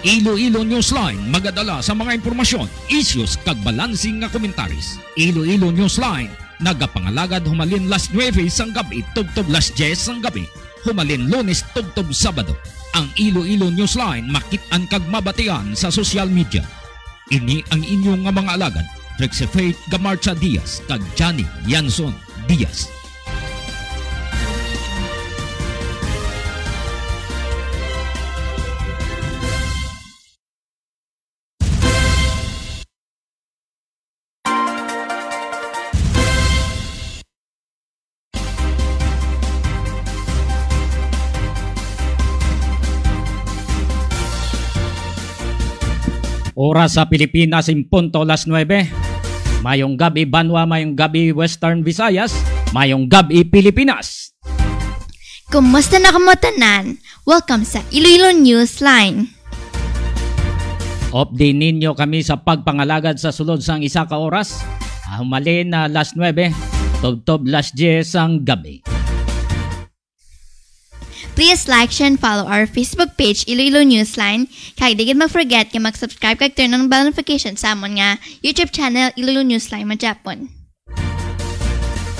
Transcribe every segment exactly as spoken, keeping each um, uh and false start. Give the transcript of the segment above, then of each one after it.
Iloilo Newsline magadala sa mga impormasyon, issues, kag balansing nga komentaris. Iloilo Newsline nagapangalagad humalin las nuebe sang gab-i tubtob las dyes sang gabi, humalin Lunes tubtob Sabado. Ang Iloilo Newsline makit-an kag mabatian sa social media. Ini ang inyo nga mga alagad, Trixie Faith Gamarcha Diaz kag Johnny Yanson Diaz. Oras sa Pilipinas, in punto las nuebe. Mayong gab-i, banwa. Mayong gab-i, Western Visayas. Mayong gab-i, Pilipinas. Kumusta na kamo tanan? Welcome sa Iloilo News Line. Update ninyo kami sa pagpangalagad sa sulod sang isa ka oras. Ah, humalin na las nuebe, tubtob las dyes sang gabi. Please like, share, and follow our Facebook page, Iloilo Newsline. Kag di gid mag-forget nga mag-subscribe kag turn on bell notification sa amon nga YouTube channel, Iloilo Newsline, Manjapon.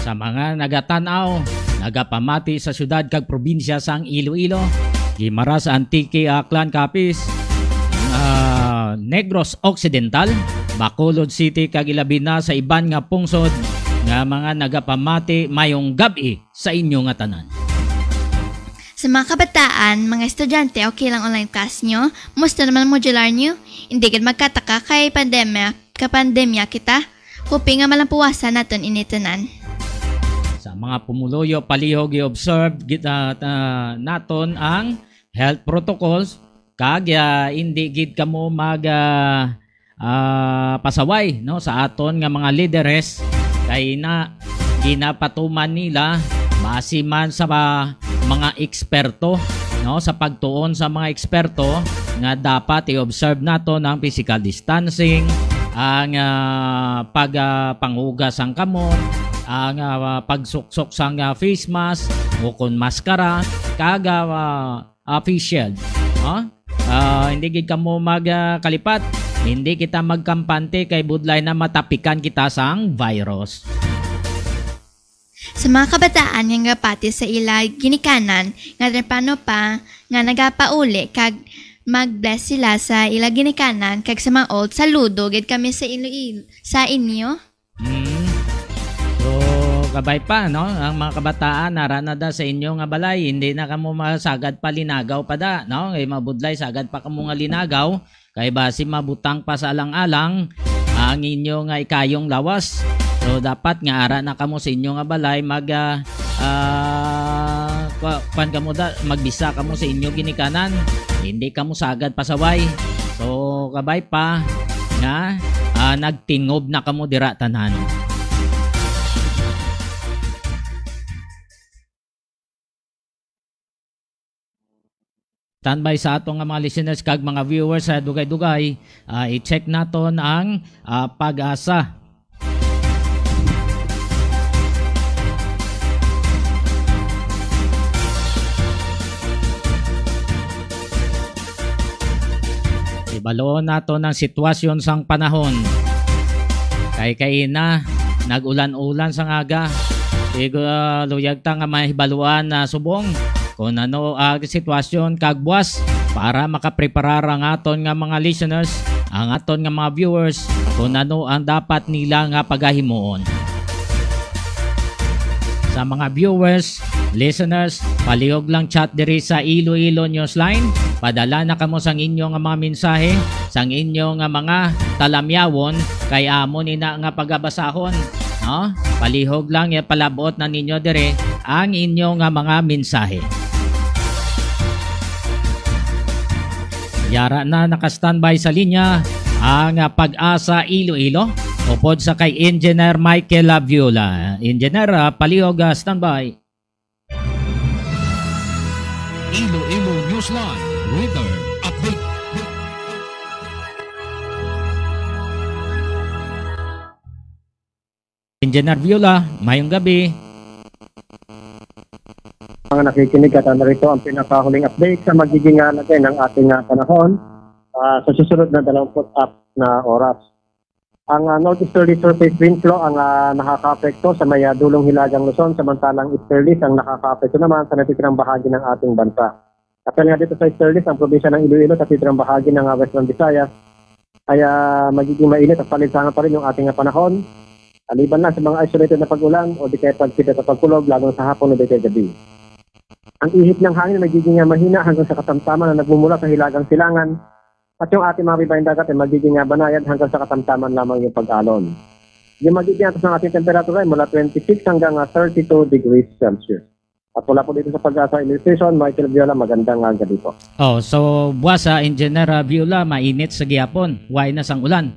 Sa mga nagatan-aw, nagapamati sa siyudad kag probinsya sang Iloilo, Guimaras, Antique, Aklan, Capiz, ah, Negros Occidental, Bacolod City, kag ilabi na sa iban nga pungsod nga mga nagapamati, mayong gab-i sa inyo nga tanan. Sa mga kabataan, mga estudyante, okay lang online class nyo? Musta naman modular nyo? Hindi gid magkataka kay pandemya, kapandemya kita. Hoping nga malampuwasan naton ini tanan. Sa mga pumuluyo, palihog i-observe gid, ah, ah, naton ang health protocols, kag, ah, hindi gid kamo mag, ah, ah, pasaway, no, sa aton nga mga lideres, kay na ginapatuman nila basi man sa ba-, mga eksperto, no, sa pagtuon sa mga eksperto nga dapat i-observe naton ang physical distancing, ang, ah, pag, ah, panghugas sang kamot, ang, ah, pagsuksok sang, ah, face mask o kon maskara, kag, ah, ah, face shield, no? Ah, hindi gid kamo mag, ah, kalipat. Hindi kita magkampante kay budlay na matapikan kita sang virus. Sa mga kabataan nga nagapati sa ila ginikanan, nga trepano pa nga nagapauli kag mag-bless sila sa ila ginikanan kag sa mga old, saludo gid kami sa Iloilo, sa inyo. Mm. So, kabay pa, no? Ang mga kabataan, ara na da sa inyo nga balay, hindi na kamo masagad pa linagaw pa da, no? Kay mabudlay, sagad pa kamo nga linagaw, kay basi mabutang pa sa alang-alang ang inyo nga ikayong lawas. So, dapat nga ara na kamo sa inyo nga balay, mag, ah, ah, kwa-, kwan kamo da, magbisa kamo sa inyo ginikanan. Hindi kamo sagad pasaway. So, kabay pa nga, ah, nagtingob na kamo dira tanan. Standby sa ato nga mga listeners kag mga viewers sa dugay-dugay, ah, i-check naton ang, ah, PAGASA. Ibaluon naton ang sitwasyon sang panahon. Kay kaina, nag-ulan-ulan sang aga. Igo, ah, luyag ta nga mahibaluan na subong kon ano ang sitwasyon kag buwas para makapreparar ang aton nga mga listeners, ang aton nga mga viewers, kon ano ang dapat nila nga pagahimuon. Sa mga viewers, listeners, palihog lang chat diri sa Iloilo Newsline. Padala na kamo sang inyo nga mga mensahe, sang inyo nga mga talamyawon, kay amo ni na nga pagabasahon, no? Palihog lang, ipalab-ot na ninyo dire ang inyo nga mga mensahe. Yara na, naka-standby sa linya ang, ah, PAGASA Iloilo, upod sa kay Engineer Michael Laviola. Engineer, ah, palihog, ah, standby. Iloilo Newsline Weather Update. Engineer Viola, mayong gabi. Mga nakikinig, at narito ang pinakahuling update sa magiging, ah, lagay ng ating, ah, panahon. Ah, sa susunod na dalawampu't apat na oras. Ang, ah, northeasterly surface wind flow ang, ah, nakakaapekto sa may, ah, dulong hilagang Luzon, samantalang easterlies ang nakakaapekto naman sa natitirang bahagi ng ating bansa. At nga dito sa easterlies, ang probinsya ng Iloilo sa natitirang bahagi ng, ah, Western Visayas ay, ah, magiging mainit at palinsangan pa rin yung ating, ah, panahon. Aliban lang sa mga isolated na pag-ulan o di kaya pagpinit at pagkulog, lalo sa hapon o di kaya gabi. Ang ihip ng hangin ay nagiging, ah, mahina hanggang sa katamtaman na nagmumula sa hilagang silangan at yung ating mga bibayang dagat ay magiging, ah, banayad hanggang sa katamtaman lamang yung pag-alon. Yung magiging antas ng ating temperatura ay mula twenty-six hanggang, ah, thirty-two degrees Celsius. At mula po dito sa Pag-asa Electric Station, Michael Viola, magandang, ah, gabi po. Oh, so buwas sa Engineer, ah, Viola, mainit sa gihapon. Way na sang ulan.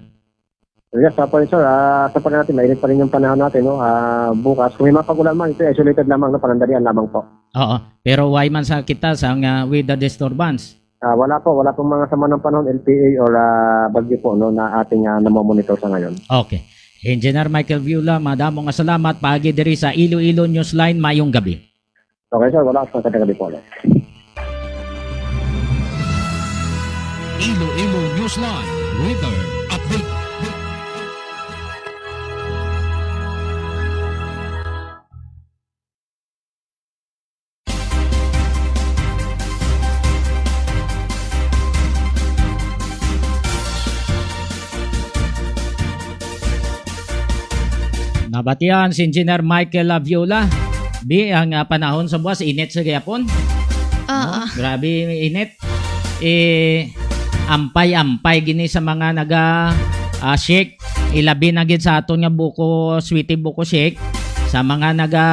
Yes, Papa, sir. Ah, sa pag natin, mainit pa rin yung panahon natin, no? Ah, bukas, kung may mga pag-ulan man, ito isolated lamang, no? Panandalian lamang po. Oo. Pero way man sa kita sa nga weather disturbance. Ah, wala po, wala pong mga sama ng panahon, L P A or, ah, bagyo po, no, na ating, ah, namomonitor sa ngayon. Okay. Engineer Michael Viola, madamo nga salamat. Paagi diri sa Iloilo Newsline, mayong gabi. Okay, sir. Wala sa katagal po, no? Iloilo Newsline Weather Update. Nabatian si Engineer Michael Laviola. Bi, ang, ah, panahon sa buwas, init sa gihapon. Oo. No? Grabe, init. Eh, ampay-ampay gini sa mga naga, ah, shake. Ilabi na gid sa aton nga buko, Sweetie Buko Shake. Sa mga naga,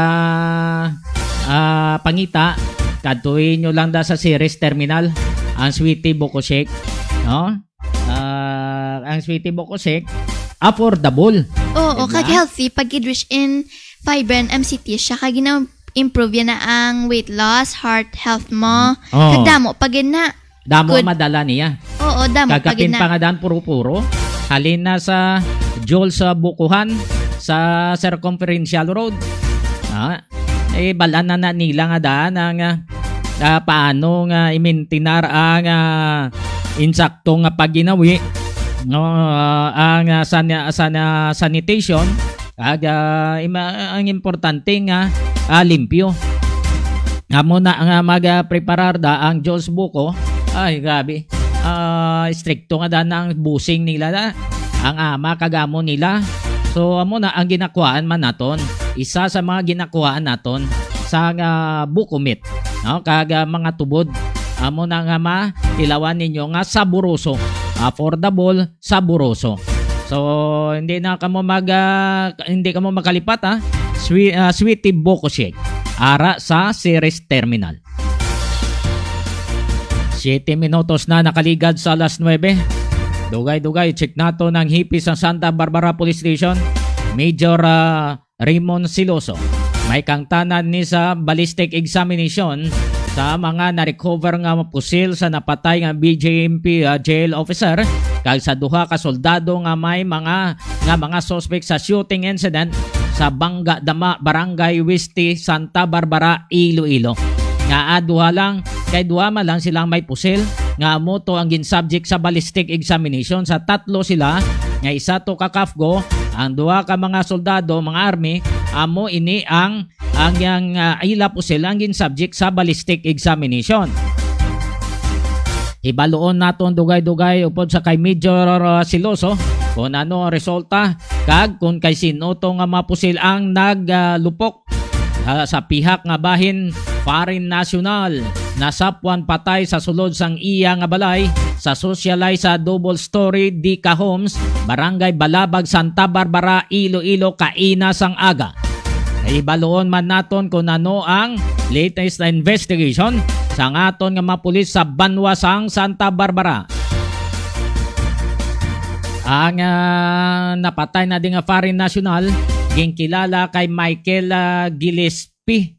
ah, pangita, kadtuin nyo lang da sa Ceres Terminal, ang Sweetie Buko Shake. No? Ah, ang Sweetie Buko Shake, affordable. Oo, diba? Kag healthy, pag rich in fiber and M C T siya, kag gina-improve yan na ang weight loss, heart health mo. Oo. Kag damo pa gid na. Damo ang madala niya. Oo, damo pa gid na. Kag kapin pa nga daan puro-puro. Halin na sa Jewel sa Bukuhan, sa Circumferential Road. Ah, eh, balaan na, na nila nga daan ang, ah, ah, paano nga imintinar ang, ah, insakto nga pagginawi, no, ah, ang, ah, san-, san-, ah, sanitation, kag, ah, ima-, ang importante nga, ah, limpyo. Amo na nga mag, ah, preparar da ang Diyos buko. Ay, grabe. Ah, istrikto nga da na ang busing nila na. Ang ama kag amo nila. So, amo na ang ginakuhaan man naton. Isa sa mga ginakuhaan naton sa nga buko meat, no? Kag, ah, mga tubod. Amo na nga matilawan ninyo nga saboroso, affordable, saboroso. So, hindi na kamo mag, ah, hindi kamo makalipat, ah. Swe-, ah, Sweetie Buko Shake. Ara sa Ceres Terminal. Siyete minutos na nakaligad sa alas nuwebe. Dugay-dugay, check nato ng hipi sa Santa Barbara Police Station, Major, ah, Raymond Siloso. May kangtanan ni sa ballistic examination sa mga na-recover nga pusil sa napatay nga B J M P, ah, jail officer kag sa duha ka soldado nga may mga, nga mga suspect sa shooting incident sa Bangga Dama, Barangay Weste, Santa Barbara, Iloilo. Nga, ah, duha lang, kay duha man lang silang may pusil, nga amo to ang gin-subject sa ballistic examination. Sa tatlo sila, nga isa to ka CAFGO, ang duha ka mga soldado, mga army, amo ini ang, ang yang, ah, ila pusil ang gin-subject sa ballistic examination. Ibaluon naton dugay-dugay upod sa kay Major, ah, Siloso kung ano ang resulta kag kung kay sino to nga mga pusil ang nag, ah, lupok, ah, sa pihak nga bahin foreign national nasapwan patay sa sulod sang iya nga balay sa socialize sa double story Dika Homes, Barangay Balabag, Santa Barbara, Iloilo, kaina sang aga. Ibaluon man naton kung ano ang latest na investigation sa aton nga mga pulis sa banwa sang Santa Barbara. Ang, ah, napatay na di nga foreign national, ginkilala kay Michael, ah, Gillespie,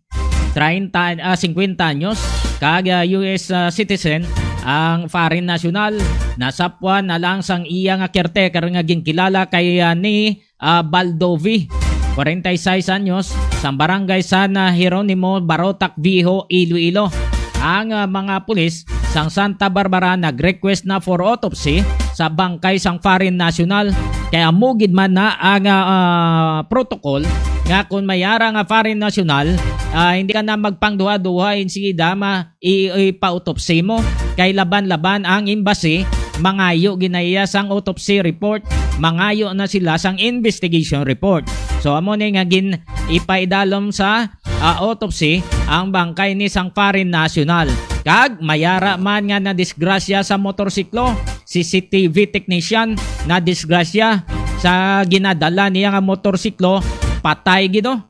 treinta, ah, cincuenta anyos, kag, ah, U S, ah, citizen. Ang foreign national, nasapwan na lang sang iya nga caretaker nga ginkilala kay, ah, ni, ah, Baldovi, kwarenta y seis anyos, sa barangay San, ah, Jeronimo, Barotac Viejo, Iloilo. Ang, ah, mga pulis sang Santa Barbara nag-request na for autopsy sa bangkay sang foreign national. Kay amo gid man na ang, ah, ah, protocol nga kung may ara nga foreign national, ah, hindi ka na magpangduha-duha, insigida ma-, i-, ipa-autopsy mo. Kay laban-laban ang embassy, mangayo ginaiya sang autopsy report, mangayo na sila sang investigation report. So, amo ni nga gin-, ipaidalom sa, ah, autopsy ang bangkay ni sang foreign national. Kag mayara man nga nadisgrasya sa motorsiklo, C C T V technician nadisgrasya sa ginadala niya nga motorsiklo, patay gid, oh.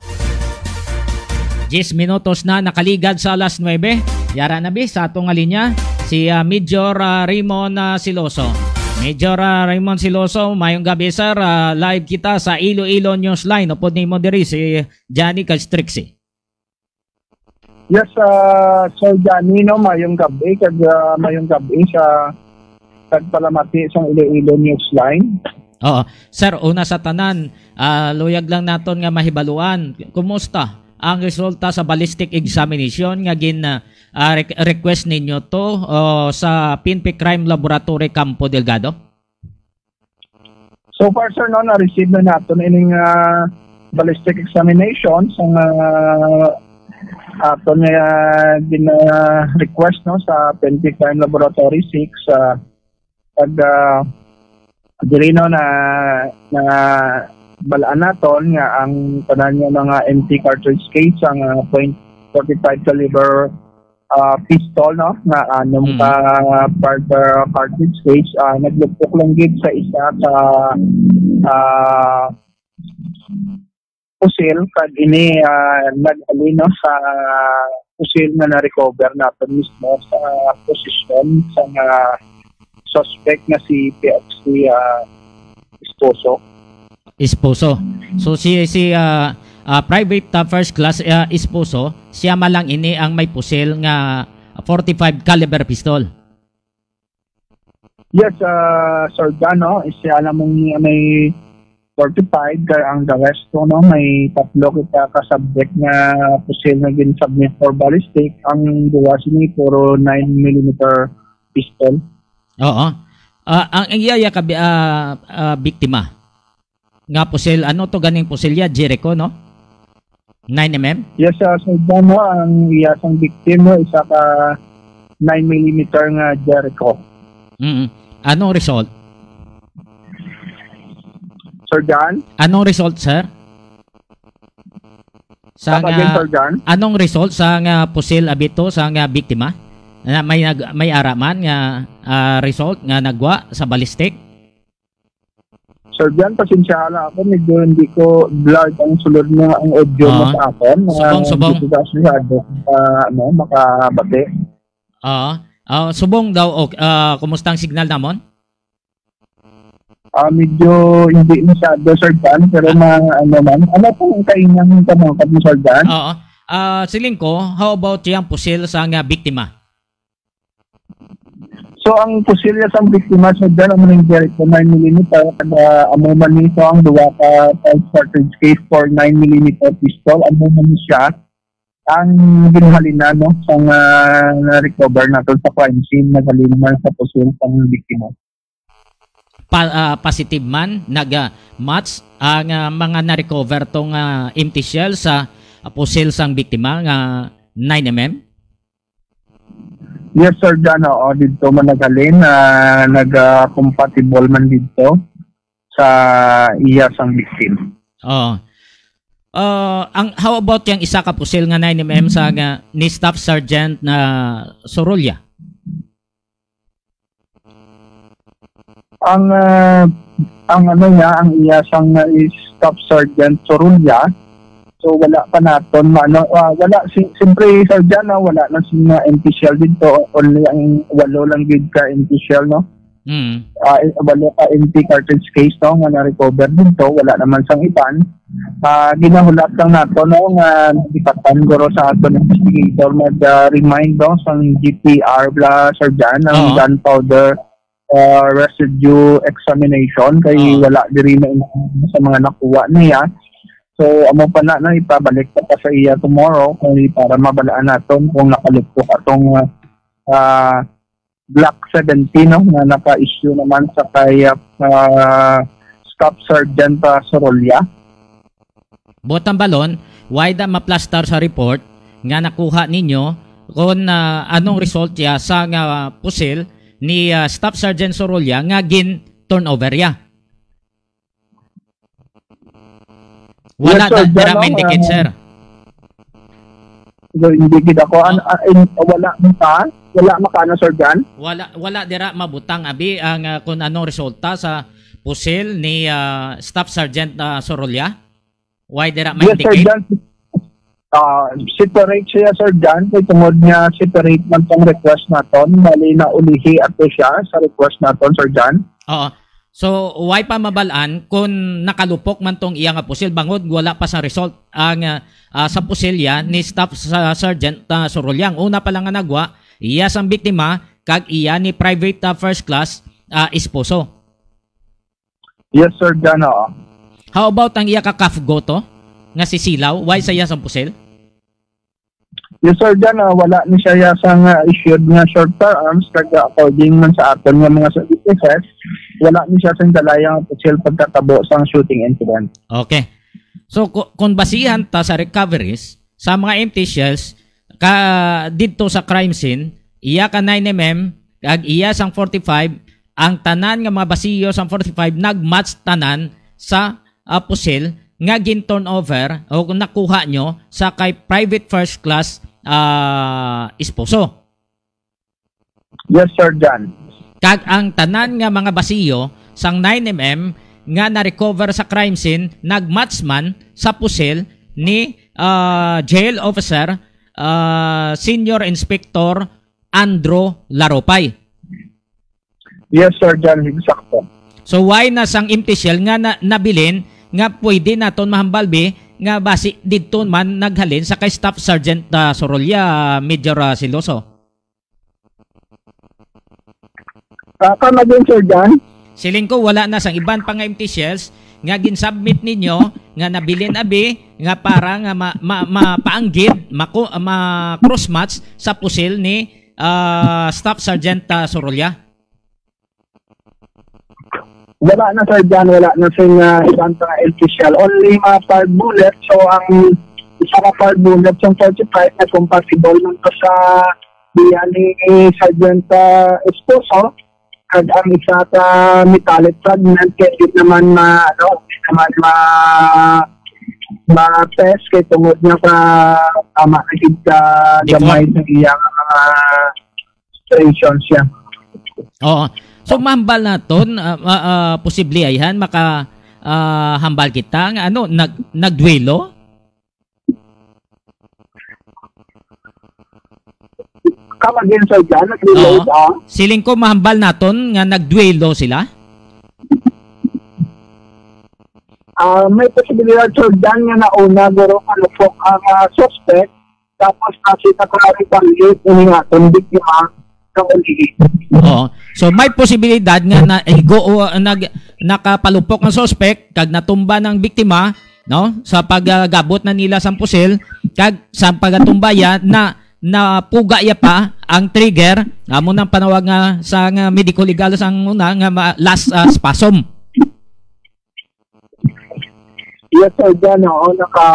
Diyes minutos na nakaligad sa alas nuebe. Yara na bi sa ato nga linya, si, ah, Major, ah, Raymond, ah, Siloso. Major, ah, Raymond Siloso, mayong gabi, sir. Ah, live kita sa Iloilo Newsline. Upod nimo diri si Johnny Castrixi. Yes, ah, Sir Johnny, no, mayong gabi, kag, ah, mayong gabi sa tagpalamati sang Iloilo Newsline. Oo. Sir, una sa tanan, ah, luyag lang naton nga mahibaluan, kumusta ang resulta sa ballistic examination nga gin, ah, ah, re-, request ninyo to, oh, sa P N P Crime Laboratory Campo Delgado? So far, sir, no, na-receive na naton ining, ah, ballistic examination sang, ah, aton nga gina-request, no, sa P N P Crime Laboratory six, ah, pag, ah, diri, no, na, na balaan naton nga ang tanan nga mga empty cartridge case, ang, ah, point forty-five caliber, ah, pistol, no, nga anom Mm. ka fired, ah, cartridge case, ah, naglupok lang gid sa isa ka, ah, pusil, kag ini, ah, naghalin, no, sa pusil nga na-recover naton mismo sa posisyon sa nga suspect nga si P F C, ah, Esposo. Esposo. So, si, si, ah, ah, Private, ah, First Class, ah, Esposo, siya man lang ini ang may pusil nga forty-five caliber pistol. Yes, ah, Sir John, no? Siya lamang ni may forty-five, kay ang the rest, no, may tatlo kita ka subject nga pusil nga gin-submit for ballistic. Ang duwa sini puro nine millimeter pistol. Oo. Ah, ang, ang iya, iya ka bi-, ah, ah, biktima nga pusil, ano to ganing pusilya? Jericho, no? Nine M M? Yes, ah, Sir John, no, ang iya sang victim, no, isa ka nine millimeter nga Jericho. Mm. Anong result? Sir John? Anong result, sir? Sa Come again, nga, Sir John? Anong result sa nga pusil abito sa nga biktima? Na may nag-, may ara man nga, ah, result nga nagwa sa ballistic? Sir John, pasensya na ako, medyo hindi ko blurred ang sulod nga ang audio mo Ah. sa akon. Subong, Ah, subong. Hindi ko masyado, ah, ano, makabati. Ah, ah, subong daw, ok-, ah, kumusta ang signal namon? Ah, medyo hindi masyado, Sir John, pero Ah. ma-, ano man. Ano pong kainang tanong ka, Sir John? Oo. Ah, siling ko, how about yung pusil sa nga biktima? So, ang pusilya sang biktima, Sir John, amo ning Jericho nine millimeter, kada amo man ni, so, ang duwa ka fired cartridge case for nine millimeter pistol, amo man ni siya ang ginhalinan, no, sang, ah, na-recover naton sa crime scene, naghalin man sa pusil sang biktima. Pa-, ah, positive man, nag, ah, match ang, ah, mga na-recover tong, ah, empty shell sa, ah, pusil sang biktima nga nine M M? Yes, Sir John, oo, didto man naghalin, ah, nag, ah, compatible man didto sa iya sang victim. Oo. Ah, ang, how about yang isa ka pusil nga nine M M sa nga ni Staff Sergeant na Sorolla? Ang, ah, ang ano niya, ang iya sang, ah, is Staff Sergeant Sorolla. So, wala pa naton maano, ah, wala si, siyempre, Sir John, ah, wala na sing mga empty shell dito, only ang walo lang gid ka empty shell, no? Mm. Ah, eh, walo ka empty cartridge case, no, nga na-recover dito, wala naman sang iban. Ah, ginahulat lang nato, no, nga nagipatan guro sa aton investigator mag, ah, remind, no, sang G P R bla, Sir John, ang Oo. gunpowder, ah, residue examination, kay Oo. wala diri na sa mga nakuha niya. So, amo pa na, no, ipabalik pa, pa sa iya tomorrow kung para mabalaan naton kung nakalupok atong, ah, ah, Block seventeen, no, nga naka-issue naman sa kay, ah, Staff Sergeant, ah, Sorolla. Buot hambalon, wala da maplastar sa report nga nakuha ninyo kung, ah, anong result ya sa nga pusil ni, ah, Staff Sergeant Sorolla nga gin turnover ya. Wala Yes, sir. da, dira Dano, ma-indicate, ah, sir. So, hindi gid ako, an-, Oh. ah, in-, wala man pa, wala man ka, ano, Sir John? Wala, wala dira mabutang, abi, ang, ah, kung anong resulta sa pusil ni, ah, Staff Sergeant, ah, Sorolla? Why dira Yes, Sir ma-indicate? John. Ah, separate siya, Sir John, kay tungod nga separate man tong request naton, bali naulihi ato siya sa request naton, Sir John. Oo. So, why pa mabalaan kung nakalupok man tong iya nga pusil bangod wala pa sa result ang, ah, ah, sa pusilya ni Staff sa Sergeant, ah, Sorolla? Una pa lang nga nagwa, iya sang biktima kag iya ni private, ah, first class, ah, esposo. Yes, Sir John, oo. How about ang iya ka kafgo to? Nga si Silaw? Why sa iya sang pusil? Yes, Sir John, ah, wala ni siya ya sang, ah, issued nga short firearms, kag, ah, according man sa aton nga mga witnesses, wala ni siya sang dala ya nga pusil pagkatabo sang shooting incident. Okay. So, ku-, kung basihan ta sa recoveries, sa mga empty shells, ka, didto sa crime scene, iya ka nine M M, kag iya sang forty-five, ang tanan nga mga basiyo sang forty-five nag-match tanan sa, ah, pusil nga gin-turnover o nakuha nyo sa kay private first class, ah, esposo. Yes, Sir John. Kag ang tanan nga mga basiyo sang nine M M nga na-recover sa crime scene nag-match man sa pusil ni, ah, jail officer, ah, Senior Inspector Andrew Laropay. Yes, Sir John, eksakto. So, why na sang empty shell nga na, nabilin nga pwede naton mahambal bi nga basi didto man naghalin sa kay Staff Sergeant, ah, Sorolla, Major, ah, Siloso? Ah, come again, Sir John? Siling ko, wala na sang iban pa nga empty shells nga gin-submit ninyo nga nabilin abi nga para nga ma-, ma-, mapaanggid, maku-, ma-cross match sa pusil ni, ah, Staff Sergeant, ah, Sorolla? Wala na, Sir John, wala na sing, ah, iban pa nga empty shell. Only mga five bullets. So, ang isa ka five bullets, yung forty-five na compatible man to sa iya ni Sergeant, ah, Esposo, kag ang isa ka metallic fragment, kaya di naman ma-, ano, di naman ma-, ma-test kay tungod nga sa tama na gid sa Deform. gamay sa iyang mga striations siya. Oo. So, mahambal naton, ah, ah, ah, posible ayhan, maka, ah, hambal kita nga, ano, nag-, nagduelo? Come again, Sir John, nag-reload, Oo. ah. Siling ko, mahambal naton nga nagduelo sila? Ah, may posibilidad, Sir John, nga nauna guro malupok ang, ah, suspect, tapos kasi nagkari-, retaliate ini nga atong biktima sa ulihi. Oo. So, may posibilidad nga na, higo, o, nag-, nakapalupok ang suspect, kag natumba ng biktima, no? Sa pagabot na nila sang pusil, kag sa pagatumba ya, na, napuga ya pa ang trigger, amo nang panawag nga sa, nga medico legal sang una nga ma-, last, ah, spasm. Yes, Sir John, oo, naka,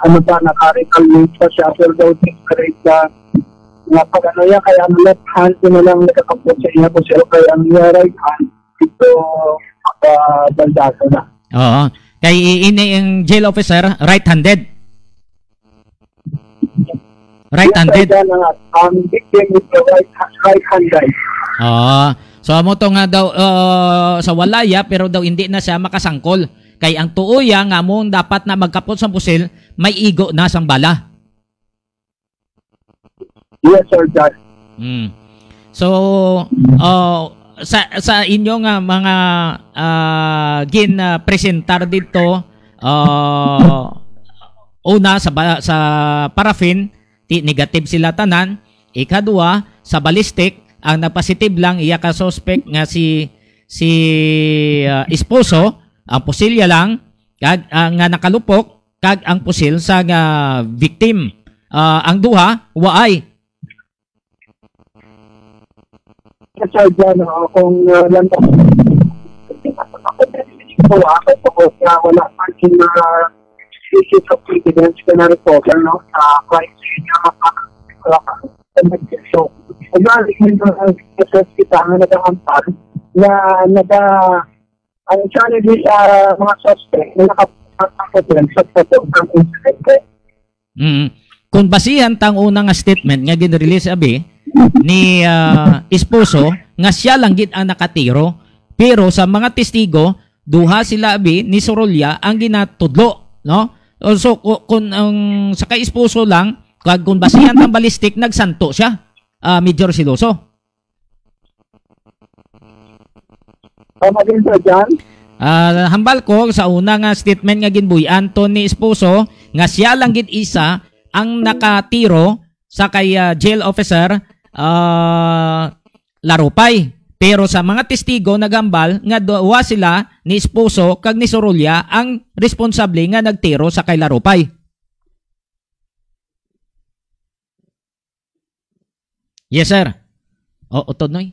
ano ba, naka-retaliate pa siya, pero daw desperate siya. Nga pag ano yan, kaya ang left hand, yun na lang nakakapot sa iya, kung siya, kaya ang iya right hand, ito, makabaldaso na. Oo. Kay i-, ini ang jail officer, right-handed. Right-handed. Yes, sir, ang, ang victim is the right, right-handed. Oo. So, amo to nga daw, uh, sa walaya, pero daw hindi na siya makasangkol. Kay ang tuo ya nga amo ang dapat na magkapot sang pusil, may igo na sang bala. Yes, sir, John. Mm. So, uh, sa, sa inyo nga mga, ah, gin, ah, presentar dito, ah, una sa ba-, sa paraffin, ti-, negative sila tanan. Ikadua, sa ballistic, ang nagpositive lang iya ka suspect nga si, si, ah, esposo, ang pusilya lang, kag, ah, nga nakalupok, kag ang pusil sa nga victim. Ah, ang duha, waay. Sir John, no, kung uh, lang ako, ako po nga wala pa yung uh, issues of evidence na na-recover, no, sa crime scene na maka- so, ugali yung mga cases kita nga nagahampan na naga ang challenge sa mga suspect na nakapagpapakot sa pagkakang insidente. Mm. Kung basihan tang una nga statement nga gin-release abi ni ah, esposo nga siya lang gid ang nakatiro, pero sa mga testigo duha sila abi ni Sorolla ang ginatudlo, no? O, so ku- kung ang sa kay esposo lang kag kung basihan tang ballistic nagsanto siya, ah, Major Siloso. Tama din, Sir John? Ah, hambal ko sa una nga statement nga ginbuy-an to ni esposo nga siya lang gid isa ang nakatiro sa kay ah, jail officer ah, Larupay. Pero sa mga testigo nagambal nga duwa sila ni esposo kag ni Sorolla ang responsable nga nagtiro sa kay Larupay. Yes, sir. O, utod, Noy.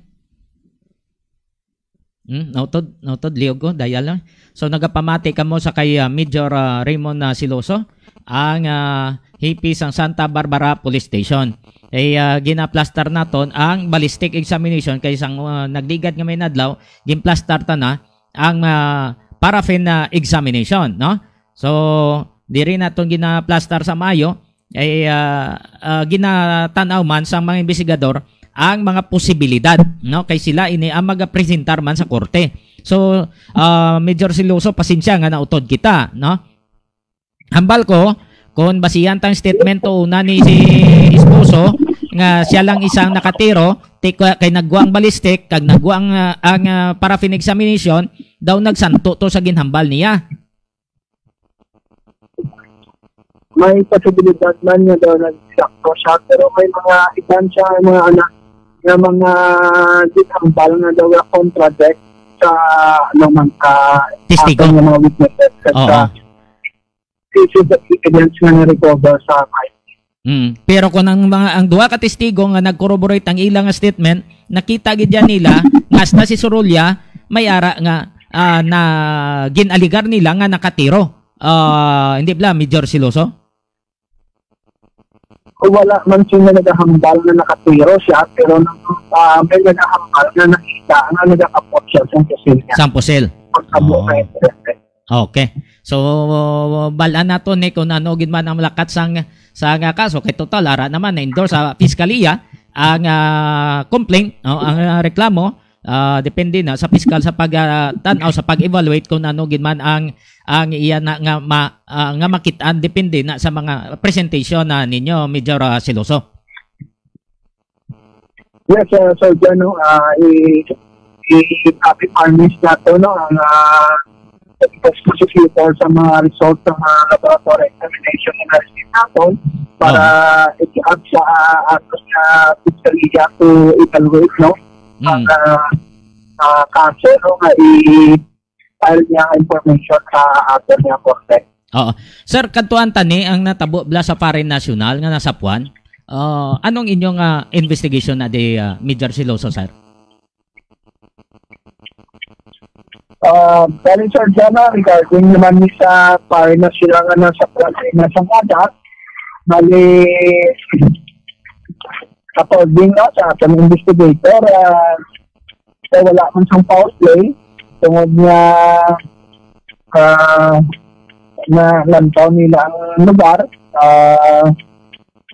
Hmm, nautod, nautod, liog ko, dial, Noy. So, nagapamati kamo sa kay ah, Major ah, Raymond ah, Siloso, ang ah, hipi sang Santa Barbara Police Station. Kay ah, ginaplastar naton ang ballistic examination kay sang ah, nagligad nga may nadlaw, ginplastar ta na ang ah, paraffin na examination, no? So, diri naton ginaplastar sa maayo, ay ah, ah, ginatan-aw man sang mga investigador ang mga posibilidad, no, kay sila ini ang magapresentar man sa korte. So, ah, Major Siloso, pasensya nga nautod kita, no? Hambal ko, kung basihan tang statement to una ni si esposo nga siya lang isang nakatiro, ti- kay nagwa ang ballistic kag nagwa ang, ah, ang ah, paraffin examination, daw nagsanto to sa ginhambal niya. May posibilidad man nga daw nagsakto siya, pero may mga iban siya, mga anak, nga mga ginhambal nga daw nga contradict sa ano man ka Testigo. ato nga mga witnesses at Oo. sa pieces of evidence nga na-recover sa crime. Mm. Pero kung ang mga ang duha ka testigo nga nag-corroborate ang ila nga statement, nakita gid yan nila nga hasta si Sorolla may ara nga ah, na ginaligar nila nga nakatiro. Ah, hindi bla, Major Siloso? Kung wala man sila nagahambal na nakatiro siya, pero nang ah, may nagahambal na nakita nga nagakapot siya sa kusilya. Sampusil. Pagkabo Oo. kay Okay. So, balaan nato ni kung ano gid man ang lakat sang sa nga kaso kay total ara naman na-endorse sa piskalya ang ah, complaint, no, ang ah, reklamo ah, depende na sa piskal sa pag ah, tan-aw sa pag-evaluate kung ano gid man ang ang iya na nga ma, ah, nga makit-an depende na sa mga presentation na ninyo, Major ah, Siloso. Yes, uh, so dyan, no, uh, i- i-copy farmers nato, no, ang uh, prosecutor sa mga result sa mga laboratory examination na na-receive nato para i-up sa uh, ato sa piskalya to evaluate, no, ang Mm. uh, uh, kaso, no, nga i-file niya ang information sa ato niya korte. Oo. Sir, kadtuan ta ni ang natabo bla sa foreign national nga nasapuan. Ah, anong inyong ah, investigation na di ah, Major Siloso, sir? Uh, bali, Sir Jana, regarding naman ni sa foreign national nga nasa Pilipinas ang anak, bali, according na sa atong investigator, uh, wala man sang foul play tungod nga uh, na lantaw nila ang lugar, uh,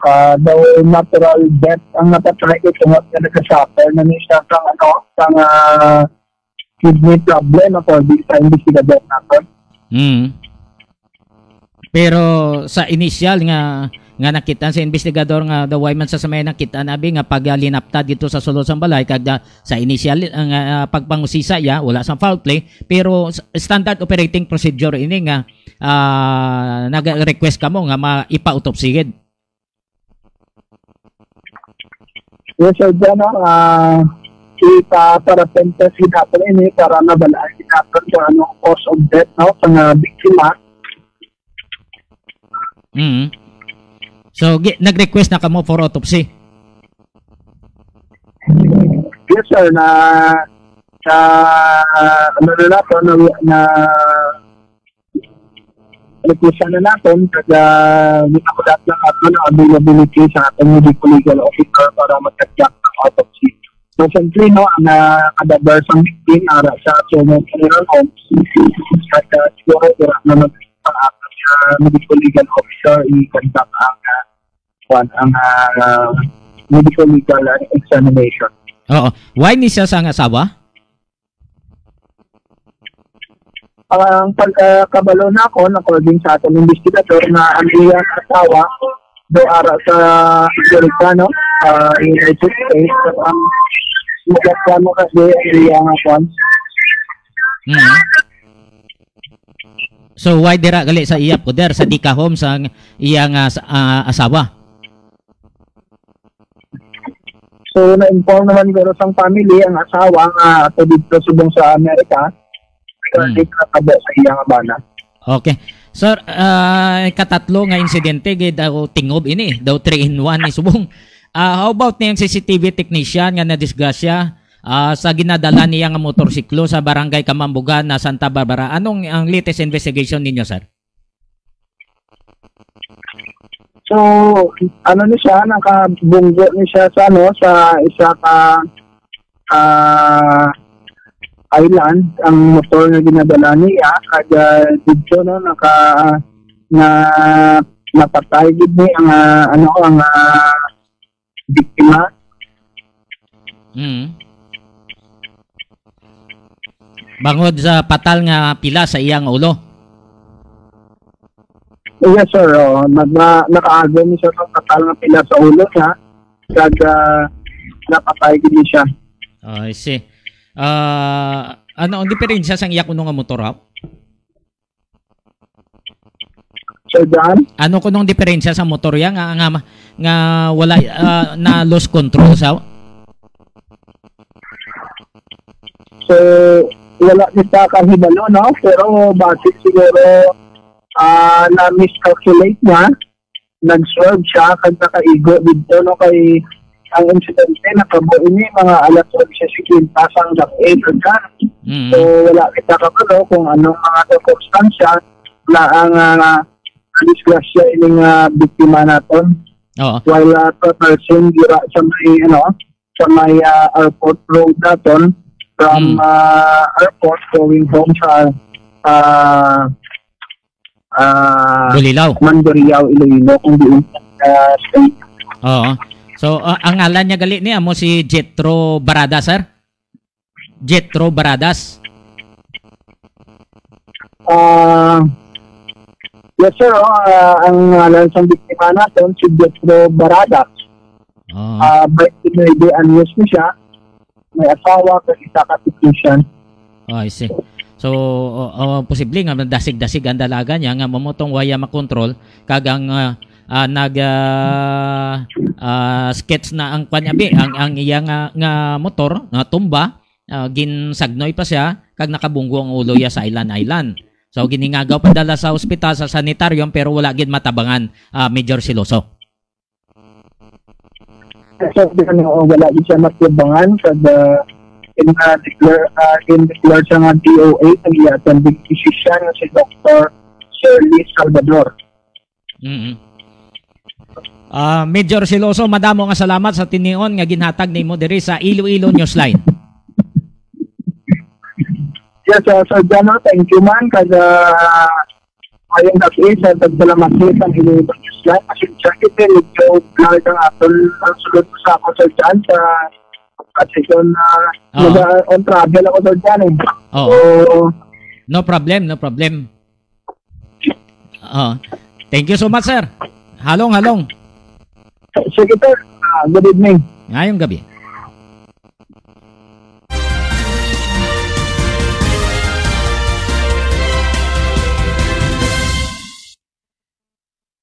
uh, daw natural death ang napatay ko tungod nga nagkasuffer na niya sa ano, sa uh, kidney problem according sa investigador natin. Mm. Pero sa initial nga nga nakita sa investigador nga daw way man sa samay nakita nabi nga pag ah, linapta dito sa sulod sang balay kag ah, sa initial ah, nga ah, pagpangusisa ya wala sa foul play, pero s- standard operating procedure ini nga ah, nag-request kamo nga maipa-autopsy gid. Yes, Sir Jana, uh, ipa-parapenta si natin ini para mabalaan si natin sa ano, cause of death, no, sa mga biktima. Mm. So gi- nag-request na kamo for autopsy. Yes, sir, na, na, ano na nato, na, na, request na naton, kag, ah, ginakulat lang ato na availability sa atong medical legal officer para mag-conduct ng autopsy. Presently, no, ang, ah, cadaver sang victim ara sa Sumo Funeral Home, at, ah, siguro, wala na mag-, sa medical legal officer, i-conduct ang, ah, kwan, ang, ah, medical legal examination. Oo. Why ni siya sang asawa? Ang pagkabalo nakon, according sa atong investigador, nga ang iyang asawa do ara sa Amerikano, sa United States, so ang magkano kasi ang iyang kwan. Mm. So, why dira gali sa iya poder, sa Dika Home, sa iyang, ah, sa, ah, asawa? So, na-inform naman guro sang family ang asawa nga ato dito subong sa Amerika, regarding Hmm. sa tabo sa iyang bana. Okay. Sir, ah, katatlo nga insidente gid ako tingob ini, daw three in one ni subong. Ah, how about niyang C C T V technician nga nadisgrasya, ah, sa ginadala niya nga motorsiklo sa Barangay Kamambugan na Santa Barbara? Anong ang latest investigation ninyo, sir? So, ano ni siya, nakabunggo ni siya sa, ano, sa isa ka, ah, island, ang motor nga ginadala niya, kag, ah, didto, no, naka-, na, napatay gid ni ang, ah, ano, ang, ah, biktima. Mm. Bangod sa patal nga pila sa iyang ulo. Yes, sir. Oh, nag-, na-, nakaagom siya sa patal nga pila sa ulo niya. Kag, ah, napatay gid siya. Oh, I see. Ah, ano ang diferensya sang iya kuno nga motor, ha? Sir John? Ano kunong diferensya sa motor ya nga, nga, nga wala, ah, na lost control sa? So, wala kita kahibalo, no? Pero base siguro, ah, na-miscalculate niya, nag-swerve siya, kag nakaigo dito, no? Kay ang insidente nakabo ini mga alas onse cincuenta sang gab-i, Sir John. Mm. So, wala kita kabalo kung anong mga sirkumstansya na ang, ah, disgrasya ini nga biktima naton. Oo. While, ah, traversing dira sa may, ano, sa may, ah, airport road naton, from, Mm. ah, airport going home sa, ah, ah, Bulilao. Mandurriao, Iloilo, kung diin, ah, state. Oo. So, ah, ang ngalan niya gali ni amo si Jethro Barada, sir? Jethro Baradas. Ah, yes, sir. Oh, ah, ang ngalan sang biktima naton si Jethro Baradas. Oh. Ah, twenty-nine anyos ni siya. May asawa, kag isa ka technician. Oh, I see. So, oh, oh, posible nga dasig-dasig ang dalaga niya nga mamutong waya makontrol kag ang, ah, ah, nag, ah, ah, skits na ang kwan niya, bi, ang, ang iya nga, nga motor, natumba, ah, ginsagnoy pa siya, kag nakabunggo ang ulo niya sa island-island. So, ginhingagaw pa dala sa ospital sa sanitarium, pero wala gid matabangan, ah, Major Siloso. So, ano, wala gid siya matabangan, kag, ah, in, ah, declare, ah, in declare siya nga D O A, ang iya attending physician nga si Doktor Shirley Salvador. Mm-hmm. Ah, Major Siloso, madamo nga salamat sa tinion nga ginhatag nimo diri sa Iloilo Newsline. Yes, uh, Sir Jano, thank you man. Kag, uh, ayun, that's it. Sir, salamat sa Iloilo Newsline. Pasensya kita, medyo blurred ang aton, ang sulod sa ako, Sir Jan, sa kasi kung, uh, Oo. mag-, on travel ako, Sir Jan, eh. Oo. So, No problem, no problem. Oh. Thank you so much, sir. Halong, halong. Sige, sir. Ah, good evening. Ngayong gabi.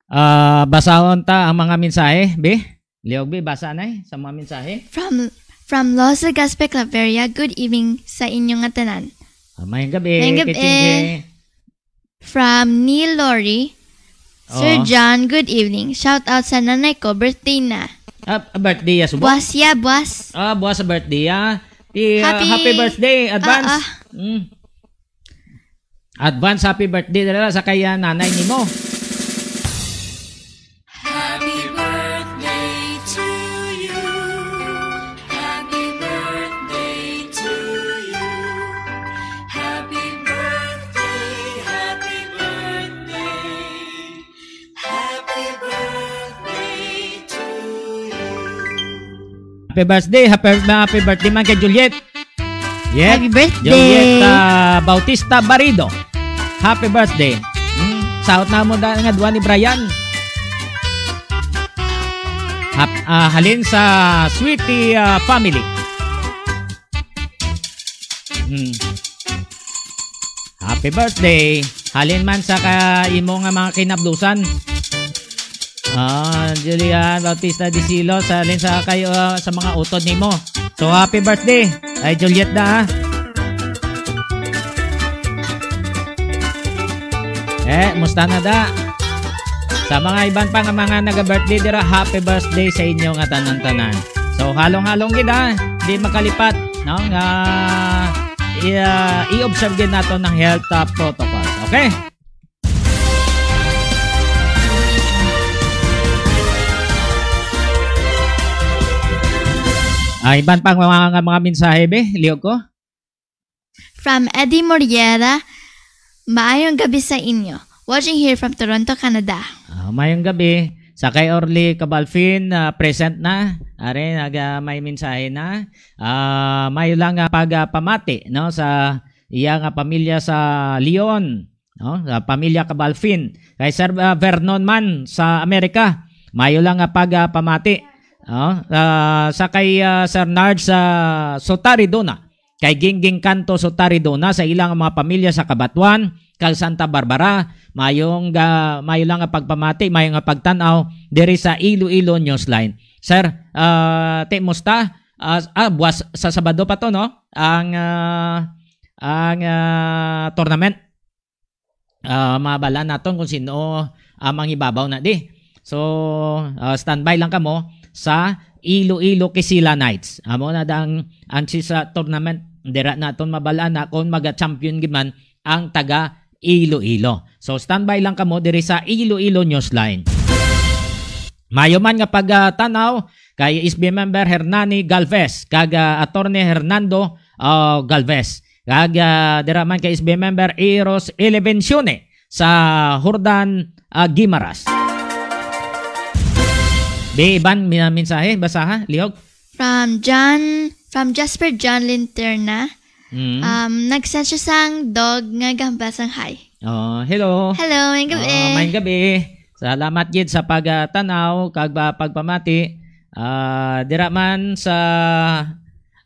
Ah, basahon ta ang mga mensahe, be? Liog, be, basa na eh, sa mga mensahe. From, from Los Legazpi Claveria, good evening sa inyo nga tanan. Ah, mayong gabi, Mayong gabi. Kay Chinche. From Neil Lori, Sir Oo. John, good evening. Shout out sa nanay ko, birthday na. Ah, birthday ya, subo? Buwas ya, buwas. Ah, buwas sa birthday ya. Ti, ah, happy, happy birthday, advance. Ah, ah. Mm. Advance happy birthday dira sa kay, ah, nanay nimo. Happy birthday to you. Happy birthday to you. Happy birthday, happy birthday. Happy birthday to you. Happy birthday, happy, happy birthday man kay Juliet. Yep. Happy birthday. Juliet, ah, Bautista Barido. Happy birthday. Hmm, saot na mo da nga duwa ni Brian. Hap-, ah, halin sa Sweetie, ah, family. Hmm. Happy birthday. Halin man sa ka imo nga mga kinablusan. Ah, Julian Bautista de Silos, halin sa kayo, ah, sa mga utod nimo. So, happy birthday. Ay, Juliet na, ah. Eh, musta na da? Sa mga iban pa nga mga naga-birthday dira, happy birthday sa inyo nga tanan-tanan. So, halong-halong gid, ah. Di makalipat, no? Nga i-, ah, i-observe gid nato ng health, ah, protocols. Okay? Ah, iban pang mga, mga mensahe, be, liog ko? From Eddie Moriera, maayong gabi sa inyo. Watching here from Toronto, Canada. Ah, mayong gabi. Sa kay Orly Cabalfin, ah, present na. Are, naga, may mensahe na. Ah, mayo lang nga pagpamati, no, sa iya nga pamilya sa Leon, no, sa pamilya Cabalfin. Kay Sir, ah, Vernon man sa Amerika, mayo lang nga pagpamati, no, ah, sa kay, ah, Sir Nard sa Sotaridona, kay Gingging Kanto Sotaridona sa ilang mga pamilya sa Cabatuan kag Santa Barbara. Mayong ga-, mayo lang nga pagpamati, mayo nga pagtan-aw diri sa Iloilo Newsline. Sir, ah, ti, musta? Ah, ah, buwas sa Sabado pa to, no? Ang, ah, ang, ah, tournament. Ah, mabalaan naton kung sino ang manghibabaw na di. So, ah, standby lang kamo sa Iloilo Kisila Knights. Amo na dang ang sisa tournament, dira naton mabalaan na kung maga-champion gid man ang taga Iloilo. So, standby lang kamo diri sa Iloilo Newsline. Mayo man nga pagtanaw kay S B member Hernani Galvez kag, ah, Attorney Hernando, ah, Galvez. Kag, ah, dira man kay S B member Eros Elevencione sa Jordan, ah, Guimaras. Be, iban, mina-, mensahe, basaha, lihog. From John, from Jasper John Linterna. Mm. Um, nag-send siya sang dog nga gahambal sang hi. Oh, hello. Hello, mayong gabi. Oh, mayong gabi. Salamat gid sa pagtanaw kag ba-, pagpamati. Ah, dira man sa,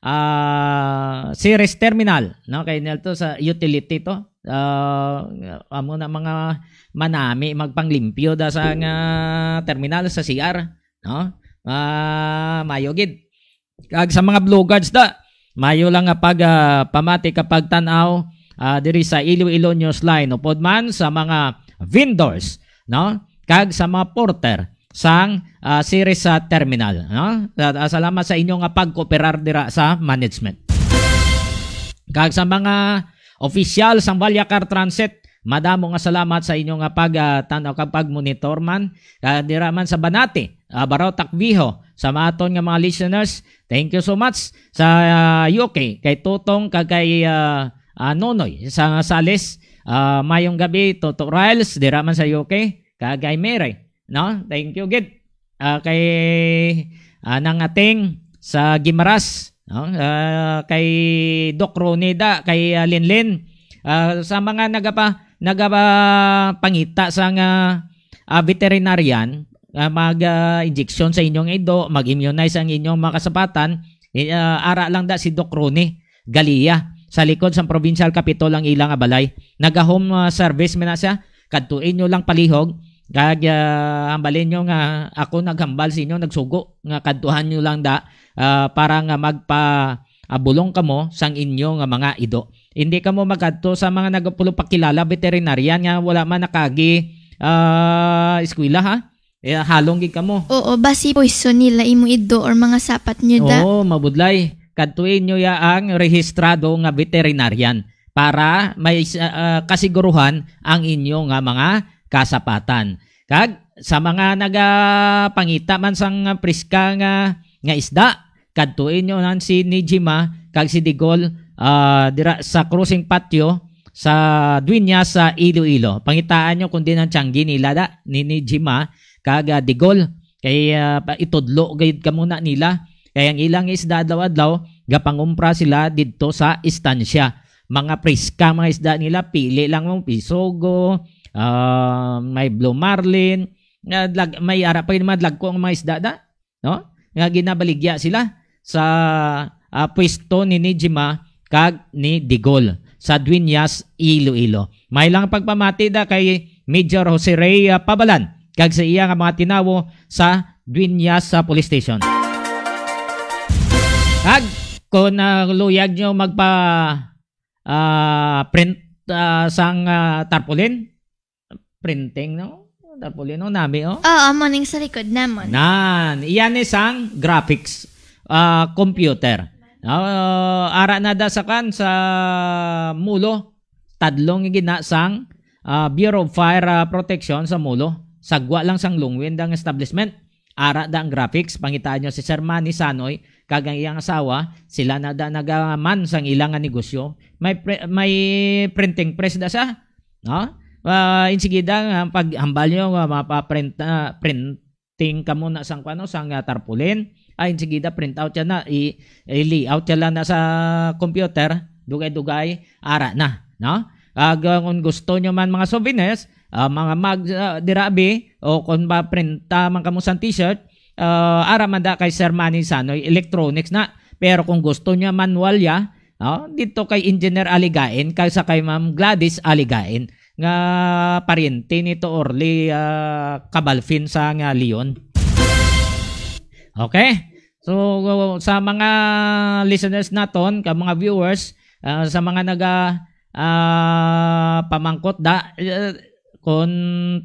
ah, Ceres Terminal, no? Kay Nelto sa utility to. Ah, amo na mga manami magpanglimpyo da sa nga terminal sa C R, no? Ah, mayo gid. Kag sa mga Blue Guards da, mayo lang nga pag, ah, pamati ka pagtan-aw, ah, diri sa Iloilo Newsline, upod man sa mga vendors, no? Kag sa mga porter sang, ah, Ceres sa terminal, no? Sa-, ah, salamat sa inyo nga pagkooperar dira sa management. Kag sa mga opisyal sang Vallecar Transit, madamo nga salamat sa inyo nga pag, ah, tan-aw kag pag-monitor man, ah, dira man sa Banati, ah, Barao, Takbiho, sa mga aton nga mga listeners. Thank you so much sa, ah, U K, kay Tutong kag kay, ah, ah, Nonoy sa Sales. Ah, mayong gabi, Toto Riles, dira man sa U K, kag kay Mary, no? Thank you gid. Ah, kay, ah, Nang Ating sa Guimaras, no? Ah, kay Doc Ronnie da, kay, ah, Linlin. Ah, sa mga nagapa-, nagapangita sa nga, ah, veterinarian, ah, mag, ah, injection sa inyong ido, mag-immunize ang inyong mga kasapatan, eh, ah, ara lang da si Doc Ronnie Galia sa likod sang Provincial Capitol ang ila nga balay. Naga-home, ah, service man na siya. Kadtuin nyo lang palihog, kag, ah, hambalin nyo nga ako naghambal sa inyo, nagsugo nga kadtuhan nyo lang da, ah, para nga magpa-, ah, bulong kamo sang inyo nga mga ido. Hindi kamo magkadto sa mga nagapulupakilala veterinarian nga wala man nakagi, ah, eskwela, ha? Eh, halong gid kamo. Oo, basi poison nila imo ido or mga sapat nyo da. Oo, mabudlay. Kadtuin nyo ya ang rehistrado nga veterinarian para may, ah, kasiguruhan ang inyo nga mga kasapatan. Kag sa mga nagapangita man sang priska nga, nga isda, kadtuin nyo nan si Nijima kag si Digol, ah, dira sa crossing patio sa Dueñas sa Iloilo. Pangitaan nyo kung din ang tiyanggi nila da, ni Nijima, kag, ah, Digol. Kay, ah, pa-, itudlo gayud ka muna nila. Kay ang ilang isda adlaw-adlaw, gapangumpra sila didto sa istansya. Mga priska, mga isda nila, pili lang mo, pisogo, ah, may blue marlin, nga lag-, may ara pa yung mga dagko ang mga isda da, no? Nga ginabaligya sila sa, ah, pwesto ni Nijima kag ni Digol sa Dueñas, Iloilo. May lang pagpamati da kay Major Jose Rey, ah, Pabalan kag sa iya nga mga tinawo sa Dueñas sa police station. Kag kung, ah, luyag nyo magpa, ah, print, ah, sang, ah, tarpaulin, printing, no? Tarpaulin, no? Nami, oh. Oo, amo ning sa likod namon. Nan, iyan ni sang graphics, ah, computer. Ah, ara na da sa kan sa Mulo, tadlong gina sang, ah, Bureau of Fire, ah, Protection sa Mulo. Sagwa lang sang Longwind ang establishment. Ara da ang graphics, pangitaan nyo si Sir Manny Sanoy kag ang iyang asawa, sila na da nagaman sang ila nga negosyo. May pre-, may printing press da sa, no? Ah, insigida nga pag hambal nyo nga mapaprint, ah, printing kamo na sang kuno sang, ah, tarpaulin. Ay, insigida print out yan na, i, i-layout yan lang na sa computer, dugay-dugay, ara na, no? Kag, ah, kung gusto nyo man mga souvenirs, ah, mga mag, ah, dirabi, o kung ba printa man kamo sang t-shirt, ah, ara man da kay Sir Manny Sanoy, electronics na. Pero kung gusto niya manual ya, oh, dito kay Engineer Aligain, kag sa kay Ma'am Gladys Aligain, nga paryente ni to Orly, ah, Cabalfin sa nga Leon. Okay? So, sa mga listeners naton, ka mga viewers, ah, sa mga naga, ah, pamangkot da, eh, kung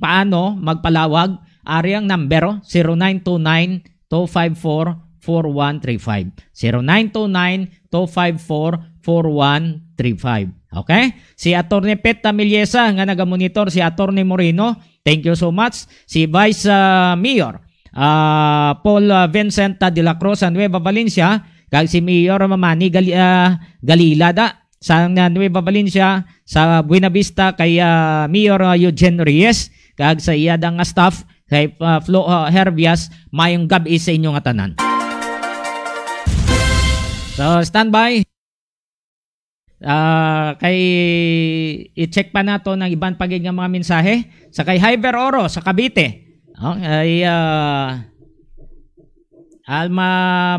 paano magpalawag, ari ang number, oh, zero nine two nine, two five four, four one three five. Zero nine two nine, two five four, four one three five. Okay? Si Attorney Pet Tamiliesa nga nagamonitor, si Attorney Moreno, thank you so much. Si Vice, ah, Mayor, ah, Paul, ah, Vincent, ah, de la Cruz sa Nueva Valencia, kag si Mayor Mamani Gali-, ah, Galila da sa, ah, Nueva Valencia, sa Buenavista kay, ah, Mayor, ah, Eugene Reyes, kag sa iya da nga staff kay, ah, Flo, ah, Herbias, mayong gab-i sa inyo nga tanan. So, standby. Ah, kay i-check pa nato ang iban pa gid nga mga mensahe sa kay Hyber Oro sa Cavite. Oh, kay, ah, Alma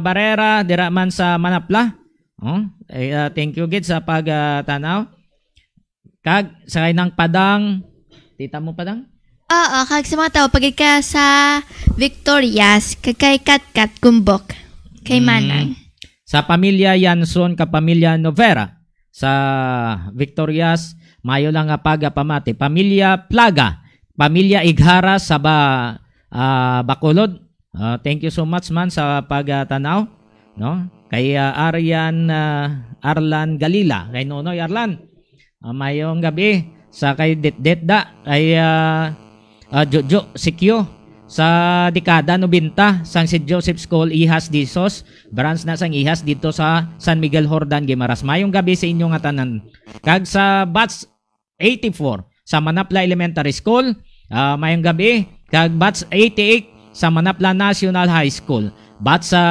Barrera dira man sa Manapla. Oh, eh, ah, thank you gid sa pag, ah, tanaw. Kag sa kay Nang Padang, tita mo Padang? Oo, kag sa mga tao, pag ka sa Victorias, kag kay Katkat Kumbok, kay Mm. Manang. Sa pamilya Yanson, ka pamilya Novera, sa Victorias, mayo lang nga pagapamati. Pamilya Plaga, pamilya Ighara sa ba, ah, Bacolod. Ah, thank you so much man sa pagtanaw, no? Kay, ah, Arian, ah, Arlan Galila, kay Nonoy Arlan. Ah, mayong gabi sa kay Detdet da, kay, ah, ah, Jojo Sikyo sa dekada nobenta sang Saint Joseph School, Ihas Disos, branch na sang Ihas dito sa San Miguel Jordan, Guimaras. Mayong gabi sa inyo nga tanan. Kag sa batch eighty-four sa Manapla Elementary School, ah, mayong gabi. Kag batch eighty-eight sa Manapla National High School. Batch sa,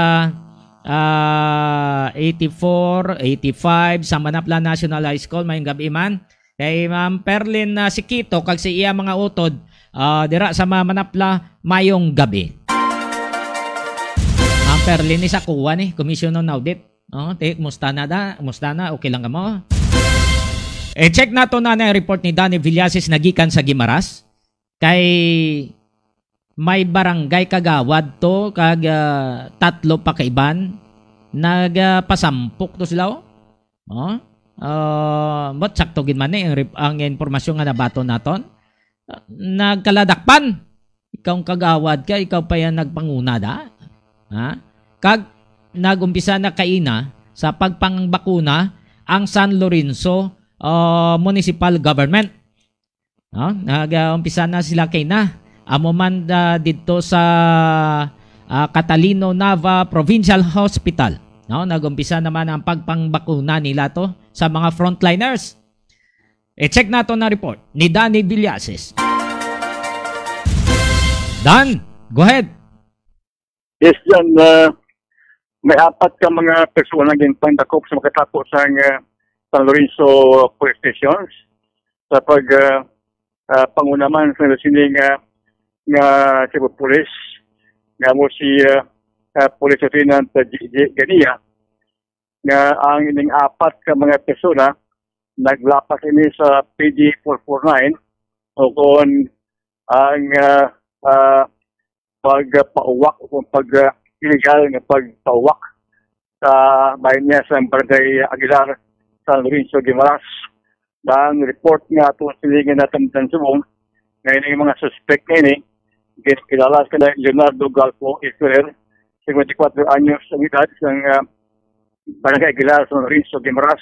ah, eighty-four, eighty-five sa Manapla National High School, mayong gabi man. Kay Ma'am Perlin, ah, Sikito kag sa iya mga utod, ah, dira sa Ma-, Manapla, mayong gabi. Ma'am Perlin, isa kuha ni, Commissioner Naudit. Oh, te, kumusta na da? Kumusta na? Okay lang ka mo? Eh, check nato na ang report ni Danny Villasis nagikan sa Guimaras. Kay may barangay kagawad to kag, ah, tatlo pa kaiban nagapasampok to sila, oh. Oh? Ah, but sakto gid man ni ang rep-, ang impormasyon nga nabaton naton. Ah, nagkaladakpan. Ikaw ang kagawad ka, ikaw pa yan nagpanguna da. Ha? Kag nag-umpisa na kaina sa pagpangbakuna ang San Lorenzo, ah, Municipal Government. No? Nag-umpisa na sila kaina. Amo man, ah, didto sa, ah, Catalino Nava Provincial Hospital. No? Nag-umpisa naman ang pagpangbakuna nila to sa mga frontliners. I-check nato na report ni Danny Villasis. Dan, go ahead. Yes, Jan. Ah, may apat ka mga persona nga ginpandakop sa makatapo sang, ah, San Lorenzo Police Station sa pag, ah, ah, panguna man sa sini nga, nga Cebu Police, nga mo si, ah, ah, Police Lieutenant, ah, G J Gania, nga ang ining apat ka mga persona naglapas ini sa P D four four nine, o kon ang, ah, ah, pagpauwak o kon pag, ah, illegal nga pagpauwak sa bahin niya sa Barangay Aguilar, San Lorenzo, Guimaras. Ang report nga ato sini nga natamdan subong nga ining mga suspek nga ini, ginkilala sila Leonardo Galpo Ferrer, cincuenta y cuatro anyos ang edad, sang, ah, Barangay Aguilar, San Lorenzo, Guimaras.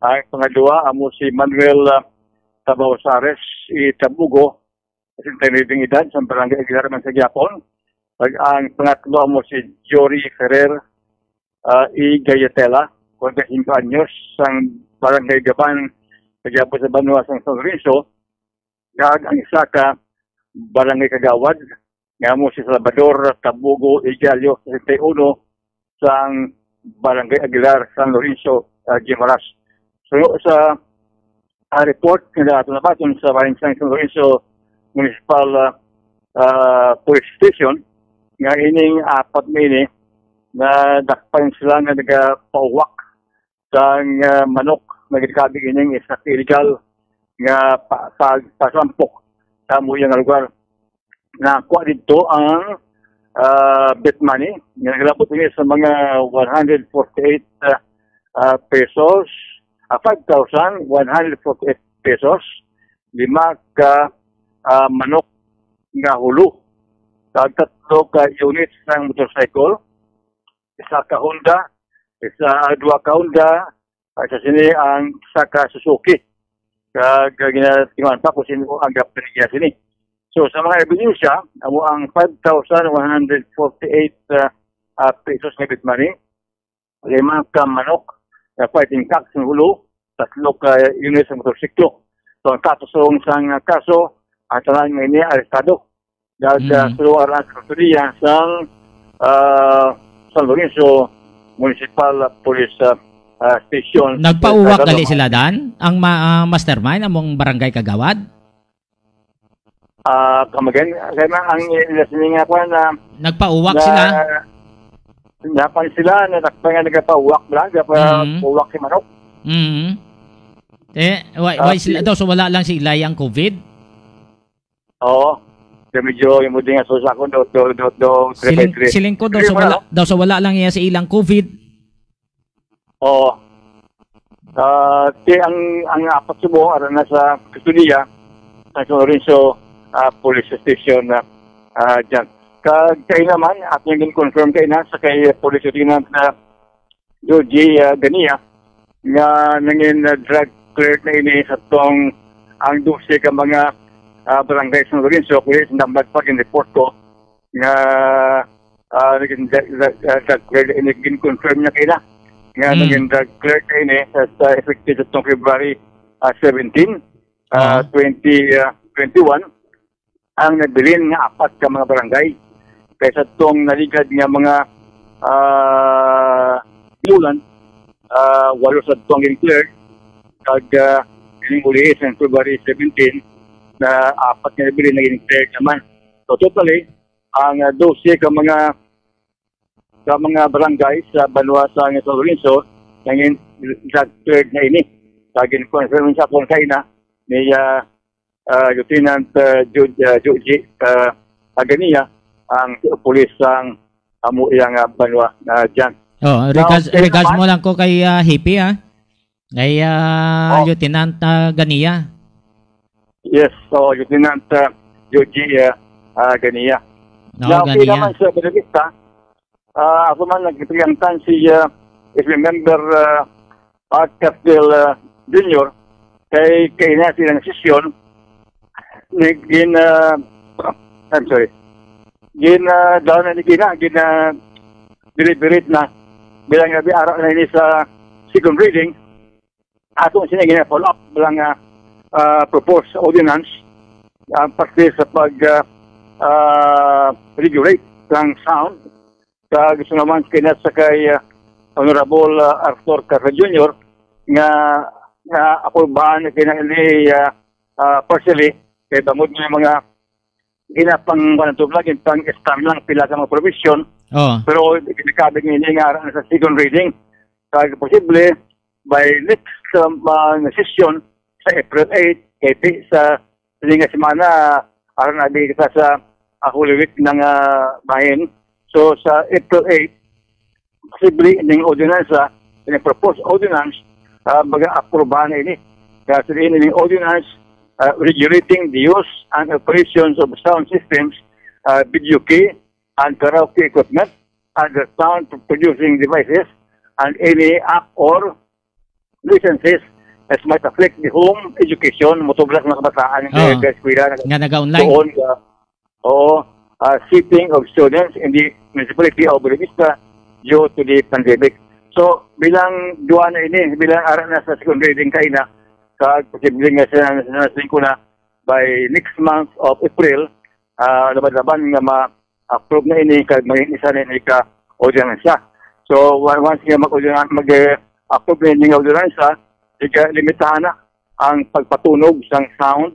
Ang pangadua amo si Manuel, ah, Tabaw Sares, i Tabugo, sesenta y nueve ang edad, sa Barangay Aguilar man sa gihapon. Kag ang pangatlo amo si Jory Ferrer, ah, i Gayatela, kwarenta y cinco anyos, sang Barangay Gaban, sa gihapon sa banwa sang San Lorenzo. Kag ang isa ka barangay kagawad, nga amo si Salvador Tabugo Igalio, sesenta y uno, sang Barangay Aguilar, San Lorenzo, ah, Guimaras. So, sa, ah, report nga ato nabaton sa bahin sang San Lorenzo Municipal, ah, ah, Police Station, nga ining apat na ini, nadakpan sila nga nagapauwak sang, ah, manok nga ginakabig ining isa ka illegal nga pa-, pagpasampok sa amo iya nga lugar. Nakuha didto ang, ah, bet money nga naglabot ini sa mga one hundred forty-eight, ah, ah, pesos, ah, five thousand one hundred forty-eight pesos, lima ka, ah, manok nga hulo, kag tatlo ka unit sang motorcycle, isa ka Honda, isa, ah, duha ka Honda, ah, isa sini ang isa ka Suzuki. Kag, ah, ginatinguhan pa kung sino ang gapon niya sini. So, sa mga ebidensya, amo ang five thousand one hundred forty-eight, ah, ah, pesos nga bet money, lima ka manok nga fighting cock sang hulo, tatlo ka unit sa motorsiklo. So, ang katusong sang kaso, ang tanan nga ini arestado. Dahil sa Mm. suluaran sa kustodiya sang, ah, San Lorenzo Municipal Police, ah, ah, Station. Nagpauwak Sa gali sila, Dan? Ang ma-, ah, mastermind, among barangay kagawad? Ah, come again? Kaya na, ang, eh, listening nga kuwan na, Nagpauwak na, sila? napan sila, nadakpan nga nagapauwak lang, Mm. gapauwak si manok. Mm. Eh, why, Ah, why sila si daw? So, wala lang si Ilay ang covid? Oo. Kaya medyo yung mo din nga, so, sa akon, do, do, do, do, Siling, three by three. Siling ko daw Sige, sa wala, wala. daw sa wala lang niya sa ilang covid. Oo. Ah, ti ang, ang apat subo, ara na sa kustodiya, sa San Lorenzo, ah, Police Station, ah, ah, dyan. Kag kay naman, at yung confirm kay na sa kay Police Lieutenant na Joji, ah, Gania, nga nangin, ah, drug cleared na ini sa tong ang dose ka mga, ah, barangay sa San Lorenzo, kuya, sa Damlag pa, report ko, nga, ah, naging drug, drug, ah, drug cleared ini, gin-confirm niya kay na. Nga Mm. naging drug cleared na ini sa, sa effective sa tong February, ah, seventeen, ah, Oo. twenty, ah, twenty-one, ang nabilin nga apat ka mga barangay. Kay sa tong naligad nga mga, ah, bulan, ah, walo sa tong gin-cleared, kag, ah, ining uli sa February seventeen, na apat nga nabilin na gin-cleared naman. So, totally, ang, ah, dose ka mga, ka mga barangay sa banwa sa San Lorenzo, nangin drug cleared na ini. Sa gin-confirm sa akon kaina ni, ah, ah, Lieutenant, ah, Ju-, ah, Juji, ah, Agania, ang pulis sang amo iyang, ah, banwa, ah, dyan. Oh, Now, regards, kaya regards naman mo lang ko kay, ah, Hippie, ah. Kay, ah, Oh. Lieutenant, ah, Ganiya. Yes, so, Lieutenant, ah, Joji, ah, ah, ganiya. Now, ganiya. Naman sa Buenavista, ah, ako man nagkipagangtan si, ah, if you remember, ah, Art Castel, ah, Junior, kay, kay na silang sesyon, ni, gin, ah, I'm sorry, gin, ah, daw na ni gina, gin, ah, deliberate na bilang nga biara na ini sa second reading. Ato sini gina-follow up bilang, ah, ah, proposed ordinance, ah, parte sa pag, ah, ah, regulate sang sound. Sa gusto naman kina sa kay, ah, Honorable, ah, Arthur Carla Junior nga, nga aprubahan na kina ni, ah, ah, partially kay bangod nga mga ginapang, kuwan, ito lang, ginapang-extend lang pila ka mga provision. Oh. Pero ginakabig nini nga ara na sa second reading. Kag posible, by next, um, uh, session sa April eight, kay pi-, sa sining nga semana, aron abi kita sa, uh, Holy Week nga bahin. So, sa April eight, posible ning ordinansa, ning proposed ordinance, uh, mag-aprobahan na ini. Kaya sa diin ning ordinance, uh, regulating the use and operations of sound systems, uh, video key, and karaoke equipment, other sound producing devices, and any act or nuisances as might affect the home education, mutublag mga kabataan Oo. Nga eskwela, Nga naga-online. Doon, uh, oo, uh, seating of students in the municipality of Buenavista due to the pandemic. So, bilang duwa na ini, bilang ara na sa second reading kaina, kag posible nga sa, sa, sa ko na by next month of April, ah, laban-laban nga ma-approve na ini kag maging isa na ini ka ordinansa. So, wa-, once nga mag-ordinansa, mag-approve na ini nga ordinansa, iga limitahan na ang pagpatunog sang sound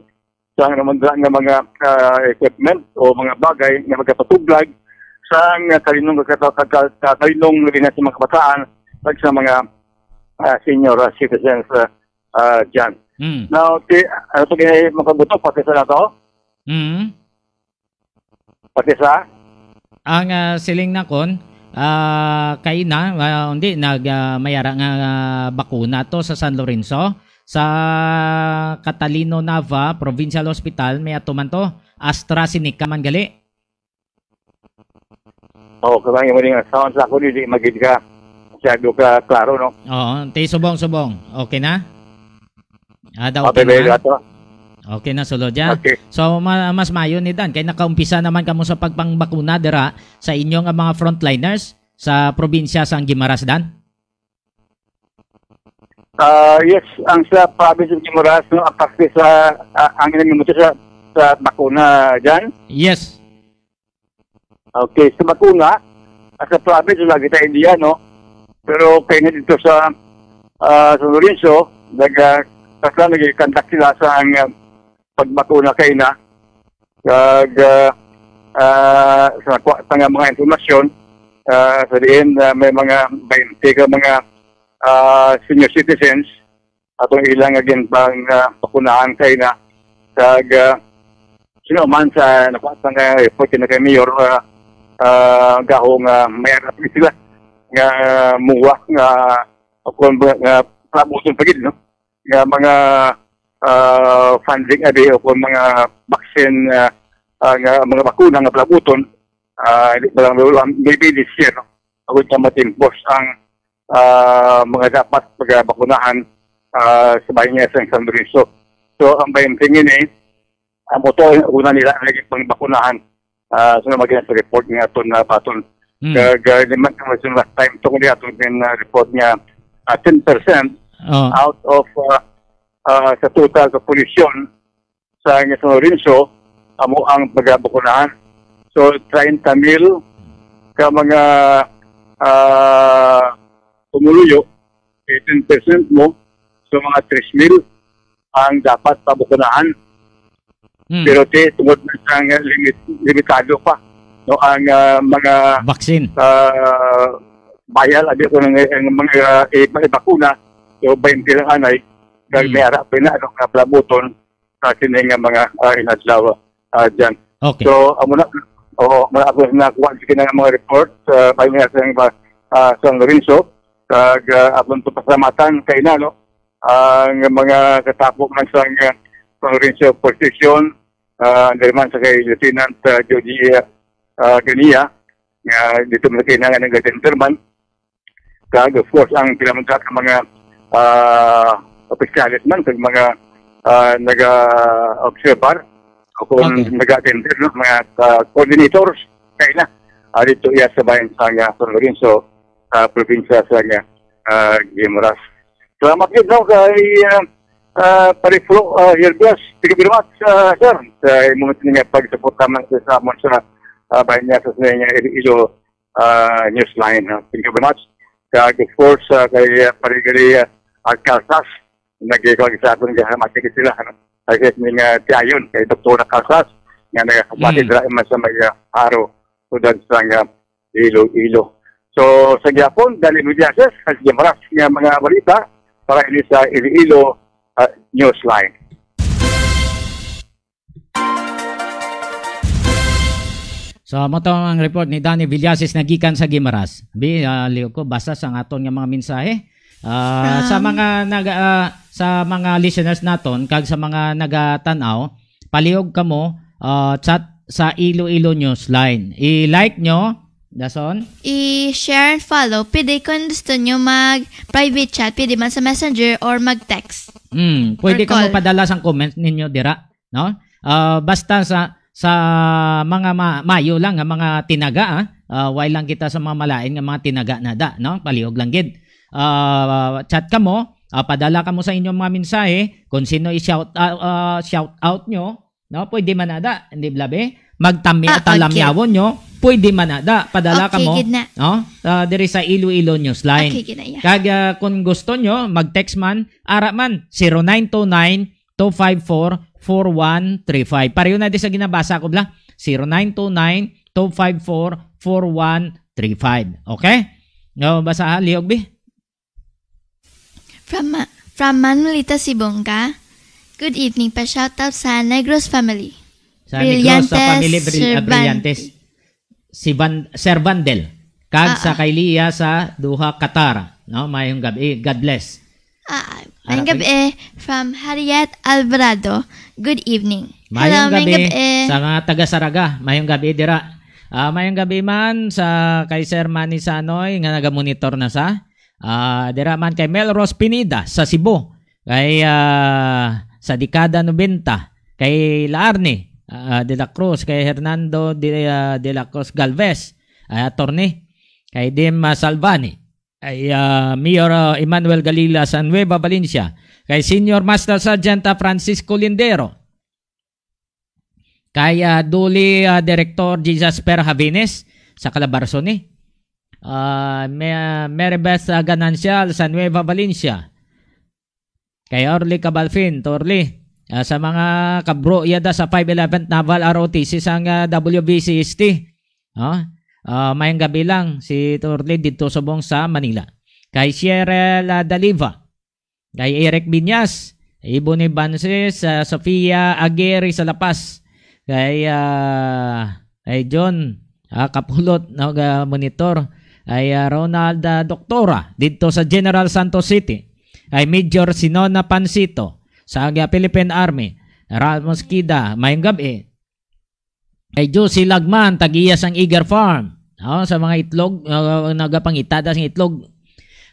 sang naman nga mga, ah, equipment o mga bagay nga magapatublag sang kalinong, kata-, kata-, kalinong labi na sa mga kabataan kag sa mga, ah, senior, ah, citizens, ah, ah, Jan. Hmm. Now, ti-, ano to, gini makabuto, pati sa nato? Hmm. Pati sa? Ang, ah, siling nakon, ah, kay na, ah, hindi, nag, ah, may ara nga, ah, bakuna to sa San Lorenzo. Sa Catalino Nava Provincial Hospital, may ato man to. AstraZeneca man gali. Oo, kabang mo ning sound sa ako, di magid ka masyado ka klaro, no? Oo, ti subong-subong. Okay na? Ah, daw Okay, okay na? Bebe, ato. Okay na, sulod dyan. Okay. So, ma-, mas mayo ni Dan, kay nakaumpisa naman kamo sa pagpangbakuna dira sa inyo nga mga frontliners sa probinsya sang Guimaras, Dan? Ah, yes, ang sa province of Guimaras, no, aparte sa, ah, ang ilang sa, sa bakuna dyan. Yes. Okay, sa bakuna, ah, sa province, wala kita idea, no? Pero kay na dito sa, ah, San Lorenzo, naga, basta nag-conduct sila sa ang, ah, pagbakuna kay na. Kag, ah, ah, sa nakuha ta nga mga informasyon, ah, sa diin, ah, may mga twenty ka mga, ah, senior citizens atong ilang nga ginpang, ah, bakunahan kay na. Kag, ah, sino man sa nakuha ta nga report na kay Mayor, ah, ah, gahong, ah, may arap sila nga muwa nga o kung ba, nga palabuton pa gid, no? Nga mga, ah, funding abi o kung mga vaccine, ah, ah, nga mga bakuna nga palabuton, ah, hindi pa lang, maybe this year, no? Agud nga matimpos ang, ah, mga dapat pagabakunahan, ah, sa bahin niya sa San Lorenzo. So, ang bayan tingin eh, ang motor, una nila lagi pang bakunahan. Ah, so, mag sa report nga aton na paton. Hmm. Kag, ah, di man kamo sa last time to, kundi aton din, ah, report nga, ah, ten percent Oh. out of, ah, ah, sa total population sa San Lorenzo, amo ang pagabakunahan. So, treinta mil ka mga, ah, pumuluyo, eh, ten percent mo, so mga tres mil ang dapat pabakunahan. Hmm. Pero ti, tungod na sa nga limit-, limitado pa, no, ang, ah, mga, Vaccine. ah, bayal, abi ko ng, ang mga, ah, iba-, bakuna, so, twenty lang anay, kag Hmm. may ara pa na, ano, nga palabuton sa sini nga mga, ah, inadlaw, ah, dyan. Okay. So, amo na, oo, amo na ako nakuha sa kinang mga report, ah, bayo nga sa, ah, San Lorenzo, kag, ah, akong pasalamatan kay na, no, ang mga katapo man sa, ah, San Lorenzo Police Station, ah, ang naman sa kay Lieutenant, ah, Joji, ah, Ganiya, nga dito man sa kailangan ng Lieutenant Chairman. Kag, of course, ang pinamangkat ng mga, ah, opisyales man, kag mga, ah, naga-observer, o kung Okay. naga-attend, no, mga, ah, coordinators, kaya na, ah, dito iya sa bayan sa nga San Lorenzo, ah, probinsya sa nga, ah, Guimaras. Salamat gid, no, kay, ah, ah, Pare Flo, ah, Herbias. Thank you very much, ah, sir, sa imong nga pagsuporta man sa, sa amon sa, ah, bayan niya sa, sa nga Iloilo, ah, Newsline, ha. Thank you very much. Kag, of course, ah, kay, ah, Pare Gali, ah, Alcalzas, nagkikawag sa aton, kaya matikit sila, ano. Ay, kay ning, ah, tiayon, kay Doktora Casas, nga nagakapatid Mm. ra man sa may, ah, Aro, Sudan sa nga Iloilo. So, sa gihapon, Dali Mediases, sa Gimaras nga mga balita, para ini sa Iloilo, ah, Newsline. So, mo to ang report ni Danny Villasis na gikan sa Gimaras. Bi, ah, liog ko, basa sa aton nga mga mensahe. Ah, sa From mga nag-, ah, sa mga listeners naton kag sa mga nagatan-aw, palihog kamo, ah, chat sa Iloilo Newsline. I-like nyo, dason. I-share and follow. Pwede kung gusto nyo mag-private chat, pwede man sa messenger or mag-text. Mm, pwede Or kamo call. padala sang comment ninyo dira, no? Ah, basta sa, sa mga ma-, mayo lang nga mga tinaga, ah. Ah, why lang kita sa mga malain nga mga tinaga na da, no? Palihog lang gid. Ah, chat kamo, ah, padala kamo sa inyong mga mensahe kung sino i-shout, ah, ah, shout out nyo, no? Pwede man na da, hindi bala, be? Magtami Ah, at okay. talamyawon nyo, pwede man na da. Padala Okay, kamo, gid na. no? Ah, diri sa Iloilo Newsline. Okay, gid na, yeah. Kag, ah, kung gusto nyo, mag-text man, ara man, zero nine two nine, two five four, four one three five. Pareho na di sa ginabasa ko, bala. Zero nine two nine, two five four, four one three five. Okay? No, basa ha, liog, bi? From Ma-, from Manolita Sibongka. Good evening, pa shout out sa Negros family. Sa Negros, sa Brillantes family Bril-, ah, Servan-, Brillantes. Si Van, Sir Vandel. Kag Ah, sa ah. kay Lia sa Doha, Qatar. No, mayong gabi. God bless. Ah, Ara, mayong gabi, eh, from Harriet Alvarado. Good evening. Mayong Hello, mayong gabi gabi. sa mga taga Saraga. Mayong gabi dira. Ah, mayong gabi man sa kay Sir Manny Sanoy nga nagamonitor na sa. Ah, dira man kay Melrose Pineda sa Cebu. Kay, ah, sa dekada nobenta, kay Laarne, ah, de la Cruz, kay Hernando de, ah, de la Cruz Galvez, ay attorney, kay Dim, ah, Salvani, kay, ah, Mayor, ah, Emmanuel Galila sa Nueva Valencia, kay Senior Master Sergeant, ah, Francisco Lindero, kay, ah, Duli, ah, Director Jesus Per Javines sa Calabarzon ni. Ah, Me-, Mary Beth, ah, Ganancial sa Nueva Valencia. Kay Orly Cabalfin, Torly, ah, sa mga kabro iya da sa five eleventh Naval R O T C sang, ah, W V C S T. Ah, ah, mayong gabi lang si Torly didto subong sa Manila. Kay Cheryl, ah, Daliva, kay Eric Binyas, Ibon ni Banses, ah, Sofia Aguirre sa La Paz, kay, ah, kay John, ah, Kapulot, no, ga monitor, kay, ah, Ronald, ah, Doctora didto sa General Santos City, kay Major Sinona Pansito sa, ah, Philippine Army, Ramos Kida, mayong gabi. Kay Josie Lagman, tag-iya sang Eager Farm. Oh, sa mga itlog, ah, nagapangita da sang itlog.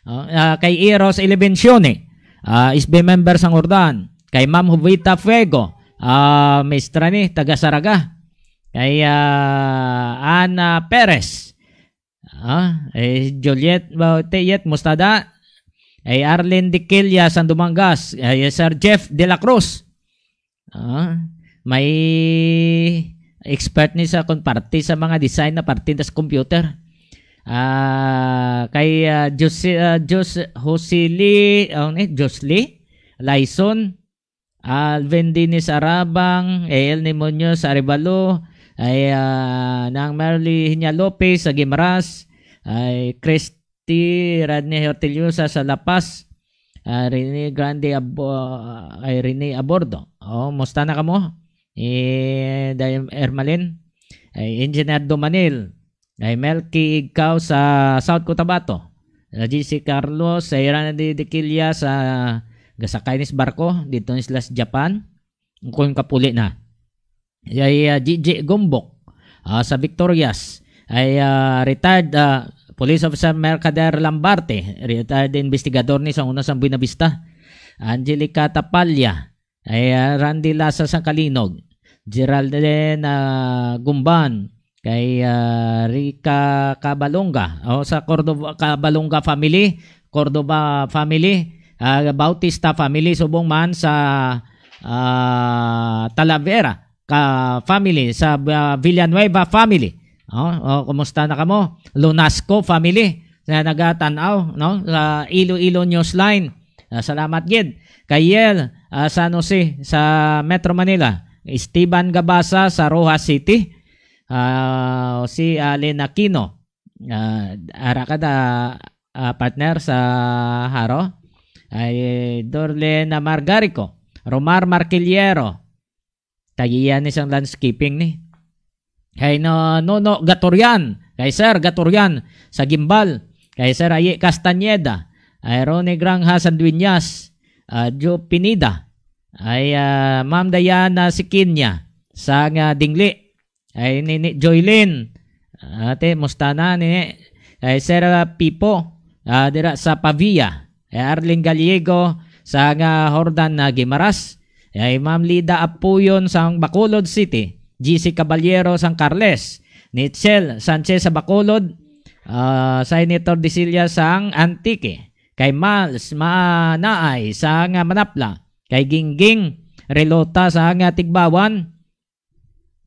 Oh, ah, kay Eros Elevencione, ah, S B member sang Ordan. Kay Ma'am Jovita Fuego, ah, maestra ni, taga Saraga. Kay, ah, Ana Perez. Ah, eh, Juliet, ba, Teyet, musta da? Ay Arlene Diquilla, sang Dumangas. Ay Sir Jeff de la Cruz. Ah, may expert ni sa kon parte sa mga design na parte sa computer. Ah, kay, ah, Jose, ah, Jose, Josely, ano ni? Josely Laison, Alvin Dennis Arabang, A L ni Muñoz Arevalo, ay, ah, Nang Merly Hinya Lopez sa Guimaras, ay Christy Radney Hortillosa sa La Paz, ah, Rene Grande Abo-, ay Rene Abordo. Oh, musta na kamo? Eh, Dayang Ermalin, ay Engineer Dumanil, ay Melky Igkaw sa South Cotabato, na G C Carlos, ay Randy Diquilla sa gasakay ni sa barko, dito ni sila sa Japan, kung kapuli na. Ay, ah, Gigi Gumbok, ah, sa Victorias. Ay, ah, retired, ah, police officer Mercader Lambarte, retired investigador ni sa una sa Buena Vista. Angelica Tapalla, ay, ah, Randy Lasa sa Kalinog. Geraldine, ah, Gumban, kay, ah, Rica Cabalonga, o sa Cordova, Cabalonga family, Cordova family, ah, Bautista family, subong man sa, ah, Talavera ka family, sa, ah, Villanueva family. Oh, oh, kumusta na kamo? Lunasco family na nagatan-aw, no? Sa Iloilo Newsline. Ah, salamat gid. Kay Yel, ah, San Jose sa Metro Manila. Esteban Gabasa sa Roxas City. Ah, si Allen Aquino. Ah, ara ka da, ah, partner sa Jaro. Ay, Dorlena Margarico. Romar Marquillero. Tagiya ni sang landscaping ni. Kay no, Nono Gatorian, kay Sir Gatorian sa Gimbal, kay Sir Ayi Castañeda, ay Ronnie Granja Sandueñas, ah, Joe Pineda, ay, ah, Ma'am Diana Sikinya sa nga Dingli, ay Nini Joylin, ate, musta na, Nini? Ay Sir, ah, Pipo, ah, dira sa Pavia, ay Arling Gallego sa nga Jordan na Gimaras, ay Ma'am Lida Apuyon sang Bacolod City, G C Caballero sang Carles, Nichelle Sanchez sa Bacolod, ah, Senator Disilla sang Antique, kay Miles Manaay sang Manapla, kay Gingging Relota sang Tigbawan,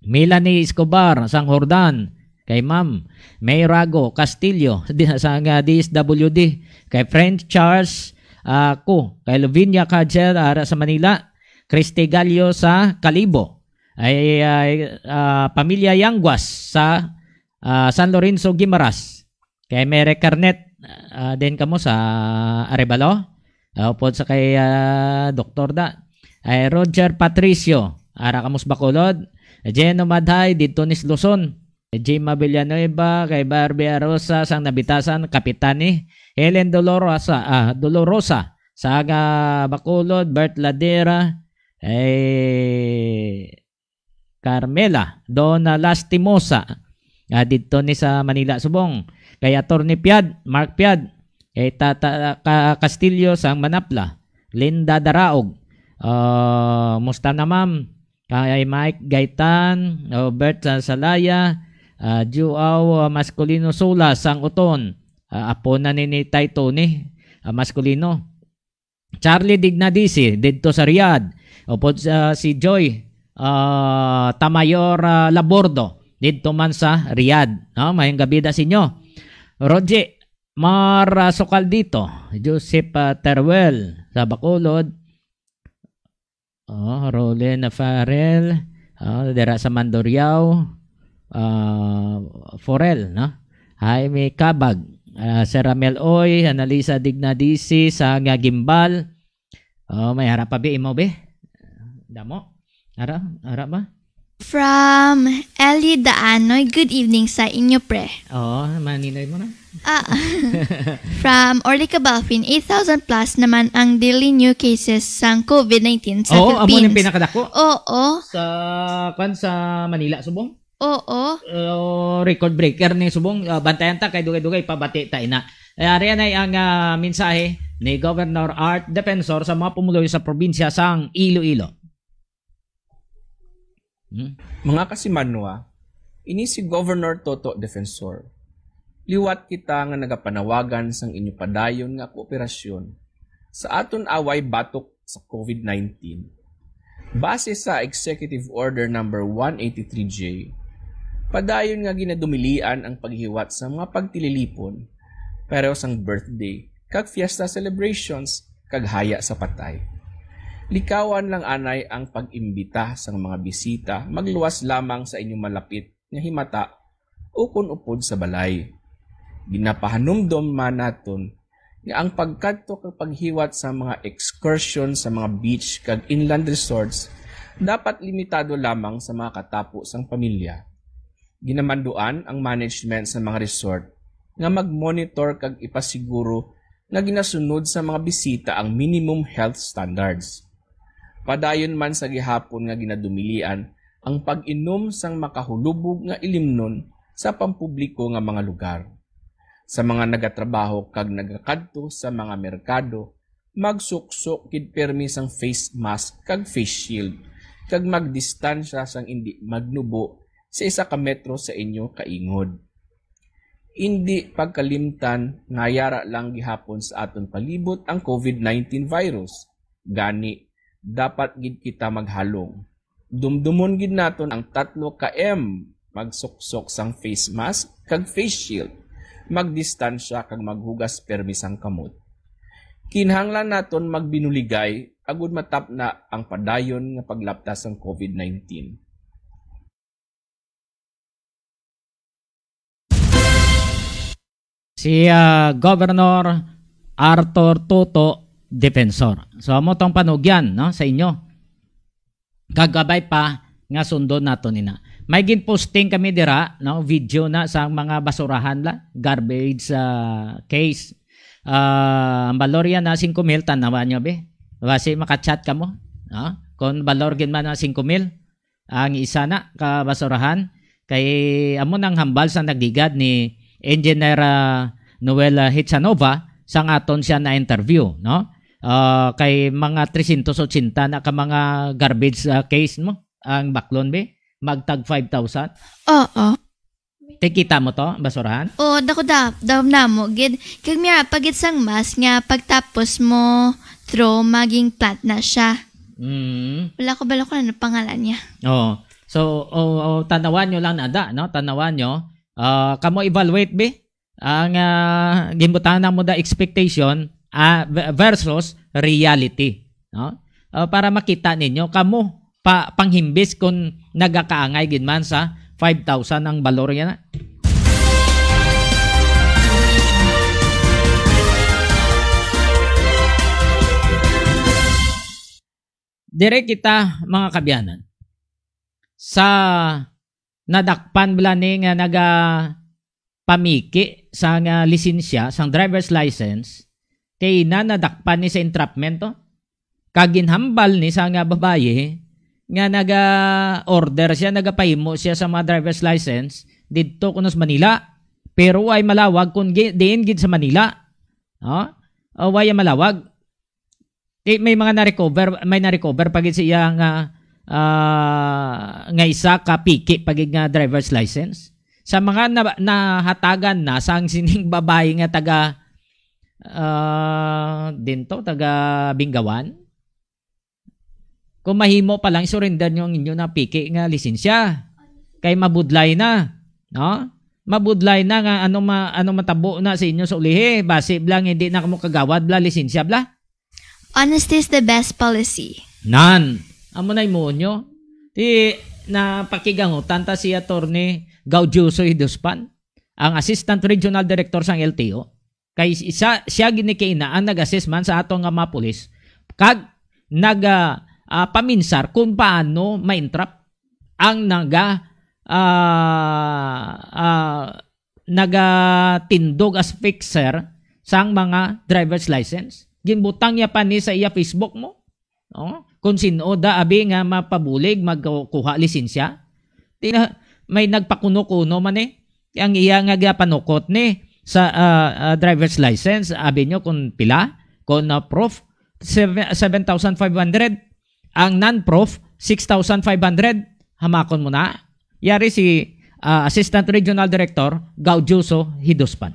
Melanie Escobar sang Jordan, kay Ma'am May Rago Castillo di, sang D S W D, kay French Charles, ah, Ko, kay Lavinia Cajel ara sa Manila, Christy Gallo sa Kalibo, ay, ay, ah, pamilya Yanguas sa, ah, San Lorenzo Guimaras, kay Mere Carnet, ah, din kamo sa Arevalo, ah, upod sa kay, ah, Doktor da, ay Roger Patricio, ara kamo sa Bacolod, Jeno Madhay didto ni sa Luzon, Jima Villanueva, kay Barbie Arosa sang Nabitasan, Kapitani, Helen Dolorosa, ah, Dolorosa sa aga Bacolod, Bert Ladera, ay Carmela, Donna Lastimosa, ah, didto ni sa Manila subong, kay Attorney Piad, Mark Piad, kay Tata ka Castillo sang Manapla, Linda Daraog, ah, musta na, ma'am? Kay Mike Gaitan, Robert sa Salaya, ah, Juaw, ah, Masculino Sula sang Uton, ah, apo na ni, ni Tay Tony, ah, Masculino. Charlie Dignadisi didto sa Riyadh. Upod sa si Joy, ah, Tamayor, ah, Labordo didto man sa Riyadh, no? Mayong gabi da sa inyo. Roger Mar, ah, Sukaldito, Joseph, ah, Teruel sa Bacolod. Oh, Rolen Farrell, oh, dira sa Mandurriao, ah, Forel, no? Jaime Cabag, ah, Sir Ramel Oy, Annalisa Dignadisi sa nga Gimbal. Oh, may ara pa bi imo bi? Damo? Ara, ara ba? From Ellie Daanoy, good evening sa inyo, pre. Oo, maninoy mo na. Ah, from Orly Cabalfin, eight thousand plus naman ang daily new cases sang COVID nineteen sa Oo, amo Philippines. Ang pinakadako. Oo. Sa, kwan, sa Manila, subong? Oo. Uh, record breaker ni subong. Uh, bantayan ta kay dugay-dugay pabati ta ina. Ay, ari na ang, ah, mensahe ni Governor Art Defensor sa mga pumuloy sa probinsya sang Iloilo. Hmm? Mga kasimanwa, ini si Governor Toto Defensor. Liwat kita nga nagapanawagan sang inyo padayon nga kooperasyon sa aton away batok sa COVID nineteen. Base sa Executive Order Number one eighty-three J, padayon nga ginadumilian ang paghiwat sa mga pagtililipon, pareho sang birthday, kag fiesta celebrations, kag haya sa patay. Likawan lang anay ang pag-imbita sang mga bisita magluwas lamang sa inyong malapit nga himata ukon upod sa balay. Ginapahanumdom man naton nga ang pagkadto kag paghiwat sa mga excursion sa mga beach kag inland resorts dapat limitado lamang sa mga katapo sang pamilya. Ginamanduan ang management sa mga resort nga mag-monitor kag ipasiguro nga ginasunod sa mga bisita ang minimum health standards. Padayon man sa gihapon nga ginadumilian ang pag-inom sang makahulubog nga ilimnon sa pampubliko nga mga lugar. Sa mga nagatrabaho kag nagakadto sa mga merkado, magsuksok gid pirmi sang face mask kag face shield, kag magdistansya sang indi magnubo sa isa ka metro sa inyo kaingod. Indi pagkalimtan nga yara lang gihapon sa aton palibot ang covid nineteen virus. Gani, dapat gid kita maghalong. Dumdumon gid naton ang tatlo ka M, magsuksok sang face mask kag face shield, magdistansya kag maghugas permi sang kamot. Kinahanglan naton magbinuligay agud matapna ang padayon nga paglapta sang covid nineteen. Si, ah, Governor Arthur Toto Defensor. So, amo tong panugyan, no, sa inyo. Kagabay pa nga sundon nato nina. May ginposting kami dira, no, video na sa mga basurahan la, garbage, ah, case. Ah, ang balor yan na singko mil, tanawan nyo, be. Basi makachat ka mo, no? Kung balor gid man na singko mil, ang isa na ka basurahan, kay amo nang hambal sa nagligad ni Engineer, ah, Noel, ah, Hitsanova sang aton siya na interview, no? Ah, kay mga trescientos ochenta na ka mga garbage, ah, case mo ang baklon, be, magtag five thousand. Oo. Tikita mo to, basurahan? Oo, dako da, daw namo gid. Kag miya pagit sang mas nga pagtapos mo throw maging plant na siya. Mm. Wala ko balo kung ano pangalan niya. Oo. So, o, o, tanawan nyo lang nada, no? Tanawan nyo. Ah, kamo evaluate, be? Ang, ah, ginbutang na mo da expectation, ah, v-, versus reality, no? Ah, para makita ninyo, kamo pa, panghimbis kung nagakaangay gid man sa five thousand ang balor niya na. Dire kita, mga kabyanan, sa nadakpan bala ni nga nagapamiki sa nga lisensya, sang driver's license, kay na nadakpan ni sa entrapment to. Kag ginhambal ni sa nga babayi nga naga-order siya, nagapahimo siya sa mga driver's license didto kuno sa Manila. Pero way malawag kung gi-, diin gid sa Manila. No? O, way malawag. Di, may mga na-recover, may na-recover pa gid siya nga, ah, nga isa ka piki pa gid nga driver's license. Sa mga na-, nahatagan na sang sining babayi nga taga, ah, din to, taga Bingawan, kung mahimo pa lang, surrender nyo ang inyo na piki nga lisensya. Kay mabudlay na, no? Mabudlay na nga ano ma-, ano matabo na sa inyo sa ulihi. Basi bla nga hindi na kamo kagawad bla lisensya bla. Honesty is the best policy. Nan, amo na imo nyo. Ti napakigangutan ta si Attorney Gaudioso Hiduspan, ang Assistant Regional Director sang L T O. Kay isa, siya gid ni kaina ang nag-assist man sa ato nga mga pulis, kag nag, ah, ah, paminsar kung paano ma-entrap ang naga, ah, ah, nagatindog as fixer sang mga driver's license. Ginbutang niya pa ni sa iya Facebook mo. Oh, kung sin-o da abi nga mapabulig magkuha lisensya. Di na, may nagpakuno-kuno man eh. Ang iya nga gipanukot ni sa, ah, ah, driver's license, abi nyo kung pila, kung, ah, proof, seven, seven thousand five hundred. Ang non-proof, six thousand five hundred. Hamakon mo na. Yari si, ah, Assistant Regional Director Gaudioso Hiduspan.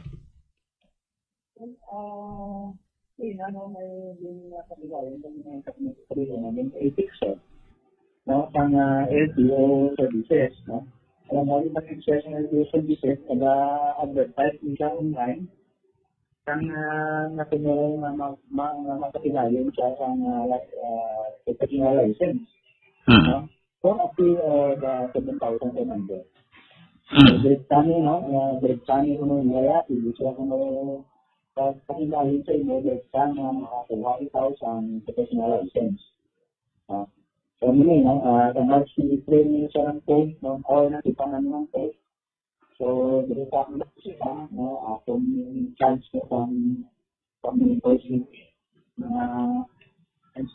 Ah, yun, ano, may din, ah, katigayan ng mga technical na din, ethics, eh. No? Pang, ah, L T O services, no? Alam mo, yung mga services ng L T O services, nag-advertise nila online, kang, ah, nakuno nga ma-, ma-, nga makatigayon siya sa, ah, like, ah, professional license. Hmm. No? For a fee of, uh, seven thousand five hundred. Mm. So, direkta ni, no? Uh, direkta ni kuno yung lalaki, di siya kuno, uh, pakinahin sa imo, direkta nga makakuha ikaw sa professional license. Uh, so, muna, no? Uh, sa March twenty-three, ni siya ng code, no? Or na si pangan ng code. So, direkta mo na siya, no? Uh, kung chance mo pang, pang-enforce yung mga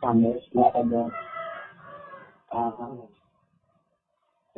scammers, wala ka doon. Uh,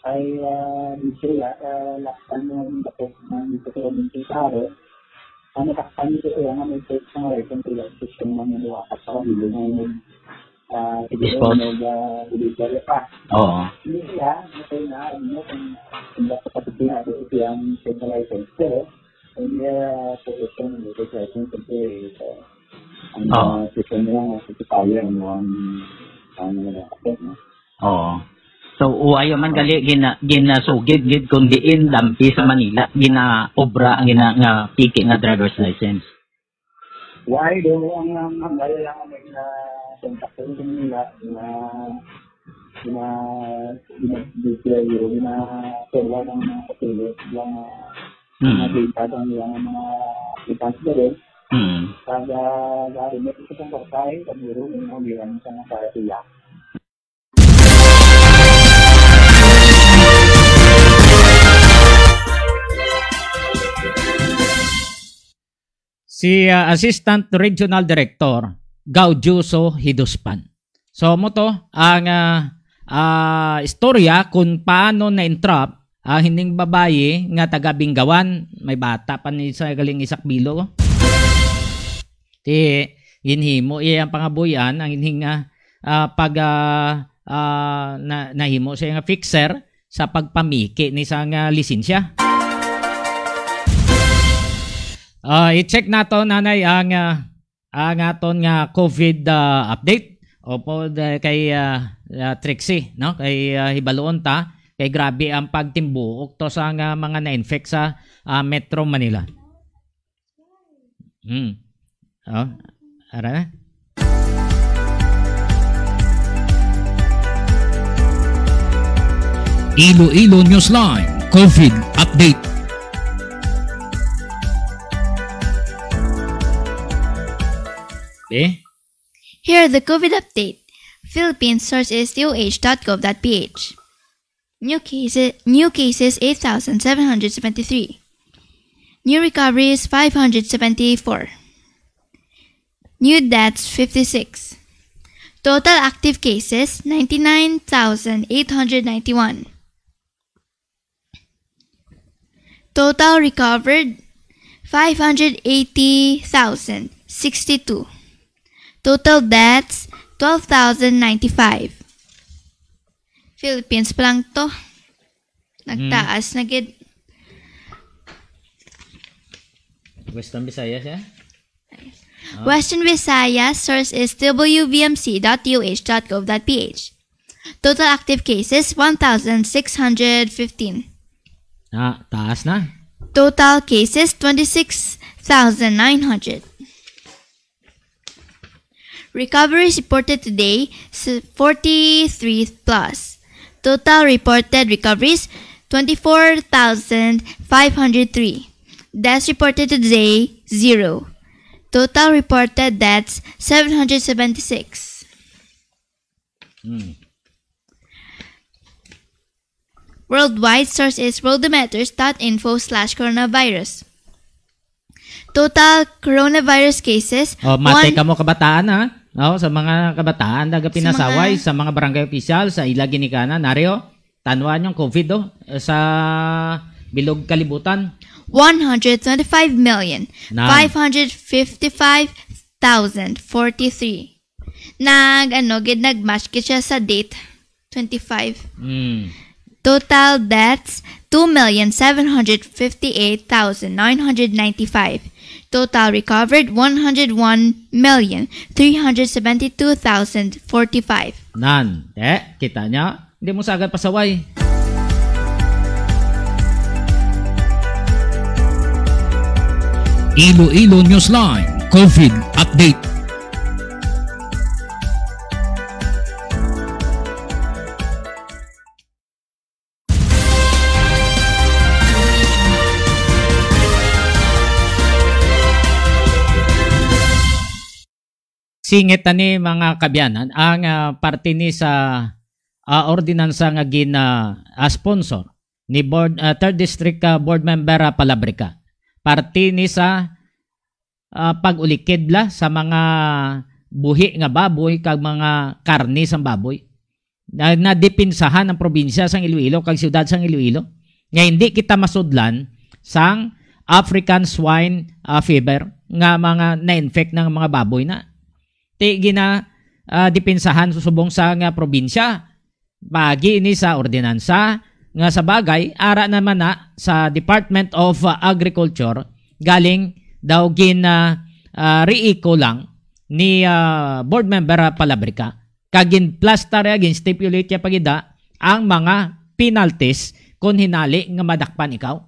Ay, ah, di sila, ah, lakpan mo ang bato ng dito sa Robinson Taro. Ang natakpan nito sila nga may search ng weapon sila, system ng mga sa kabilo na yun. Ah, siguro Dispose. Mag, ah, delivery pa. Oo. Hindi sila, okay na, ano, kung, kung dapat kapag pinado ito yung central license. Pero, hindi, ah, protection ng driver's license, kasi, ah, ang, Oo. Ah, system nila, mas supplier, ano, ang, ang, ano, no? Oo. So, uwayo man gali gina-, ginasugid gid kung diin lampi sa Manila ginaobra ang gina-, nga piki nga driver's license. Why do ang, ang, ang dali lang ang mga kontakto sa Manila na, na, na, na, na, forward ang mga katulad lang, ah, Mm. Mga data ang ilang mga aplikante na rin. Mm. Pag, ah, gari mo sa isang barangay, pag meron mo, meron sa mga barangay. Si, ah, Assistant Regional Director Gaudioso Hiduspan. So, mo to ang, ah, ah, istorya kung paano na-entrap ang hining babayi nga taga Bingawan. May bata pa ni sa galing isakbilo. Ti, ginhimo iya ang pangabuyan, ang hining, ah, ah, pag, ah, ah, na, nahimo siya nga fixer sa pagpamiki ni sa nga lisensya. Ah, i-check nato, nanay, ang, ah, ang aton nga COVID, ah, update. Opo, da-, kay, ah, ah, Trixie, no? Kay, ah, hibaluon ta, kay grabe ang pagtimbuok to sa nga mga na-infect sa, ah, Metro Manila. Hmm. Oh, ara na. Iloilo Newsline COVID update. Eh? Here the COVID update. Philippines source is D O H dot gov dot P H. New cases, new cases, eight thousand seven hundred seventy-three. New recoveries, five hundred seventy-four. New deaths, fifty-six. Total active cases, ninety-nine thousand eight hundred ninety-one. Total recovered, five hundred eighty thousand sixty-two. Total deaths, twelve thousand ninety-five. Philippines pa lang to. Nagtaas na gid. Western Visayas, eh? Ah. Western Visayas, source is W V M C dot U H dot gov dot P H. Total active cases, one thousand six hundred fifteen. Ah, taas na. Total cases, twenty-six thousand nine hundred. Recoveries reported today, s-, forty-three plus. Total reported recoveries, twenty-four thousand five hundred three. Deaths reported today, zero. Total reported deaths, seven hundred seventy-six. Hmm. Worldwide, source is worldometers dot info slash coronavirus. Total coronavirus cases, Oh, mati one ka mo kabataan, ha? Oh, sa mga kabataan, naga Sa pinasaway, mga sa mga barangay opisyal, sa ila ginikanan, nari, oh, tanwa niyong COVID, oh, sa bilog kalibutan. One hundred twenty-five million, Nan. five hundred fifty-five thousand forty-three. Nag, ano, gid, nag-match gid siya sa date, twenty-five. Mm. Total deaths, two million seven hundred fifty-eight thousand nine hundred ninety-five. Total recovered, one hundred one million three hundred seventy-two thousand forty-five. Nan, eh, kita niya? Hindi mo sagad pasaway. Iloilo Newsline COVID Update. Singit ani, mga kaabyanan, ang, ah, parte ni sa, ah, ordinansa nga gina, ah, sponsor ni board, ah, third District, ah, Board Member, ah, Palabrica. Parte ni sa, ah, pag-ulikid la sa mga buhi nga baboy kag mga karne sang baboy. na, nadipinsahan ang probinsya sang Iloilo kag siyudad sang Iloilo nga hindi kita masudlan sang African swine, ah, fever nga mga na-infect ng mga baboy na. Ti gina, ah, dipinsahan subong sa nga probinsya. Paagi ini sa ordinansa nga sa bagay ara naman na sa Department of, ah, Agriculture, galing daw gin, ah, ah, riiko lang ni, ah, Board Member, ah, Palabrica. Kag ginplastar, ah, gin-stipulate ya pagida ang mga penalties kung hinali nga madakpan ikaw.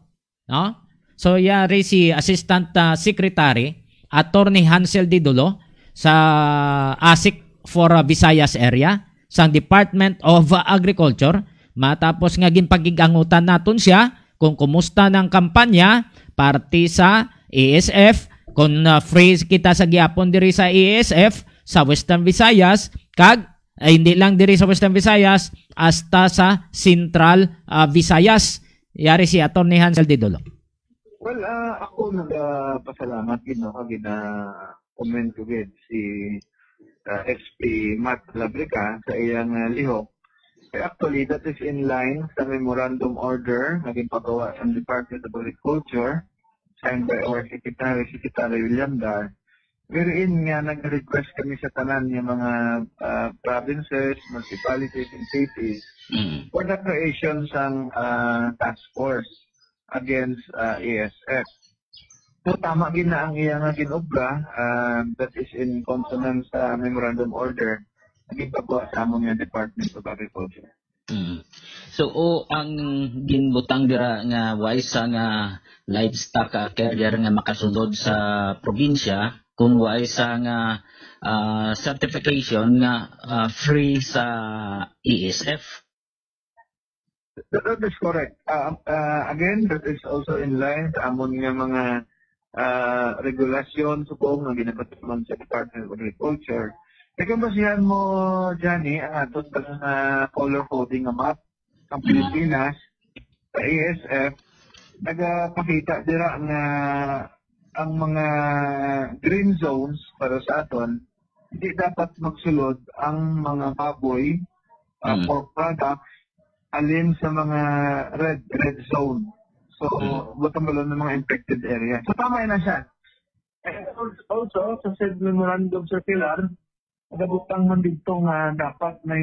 No? So, yari si Assistant, ah, Secretary Attorney Hansel Didulo sa ASIC for, ah, Visayas Area sang Department of Agriculture, matapos nga ginpakig-angutan naton siya kung kumusta ng kampanya parte sa A S F, kung, ah, free kita sa gihapon diri sa A S F sa Western Visayas, kag, ah, hindi lang diri sa Western Visayas, hasta sa Central, ah, Visayas. Yari si Attorney Hansel Didulo. Well, ah, ako nagapasalamat gid, no, kag gina-commend ko gid si, ah, S P Matt Labrica sa iyang, ah, lihok. Eh, actually, that is in line sa memorandum order nga ginpagawa sa Department of Agriculture, signed by our Secretary, Secretary William Dar, wherein nga nag-request kami sa tanan nga mga, ah, provinces, municipalities, and cities Mm. for the creation sang, ah, task force against, ah, A S F. So, tama gid na ang iya nga ginobra, ah, that is in consonance sa memorandum order na ginpagawa sa amon nga Department of Agriculture. Mm. So, o, ang ginbutang dira nga way sa nga livestock, ah, carrier nga makasulod sa probinsya, kung way sa nga, ah, certification nga, ah, free sa A S F. That, that is correct. Ah, ah, again, that is also in line sa amon nga mga, ah, regulasyon, subong nga ginapatuman sa Department of Agriculture. Kay kung basihan mo, Johnny, ang aton nga color coding nga map, ang Mm. Pilipinas, sa A S F, nagapakita dira nga ang mga green zones para sa aton, hindi dapat magsulod ang mga baboy, ah, Mm. pork products, alin sa mga red, red zone. So, Mm. butang balon ng mga infected area. So, tama na siya. And also, also, sa said memorandum circular, nagabutang man dito nga dapat may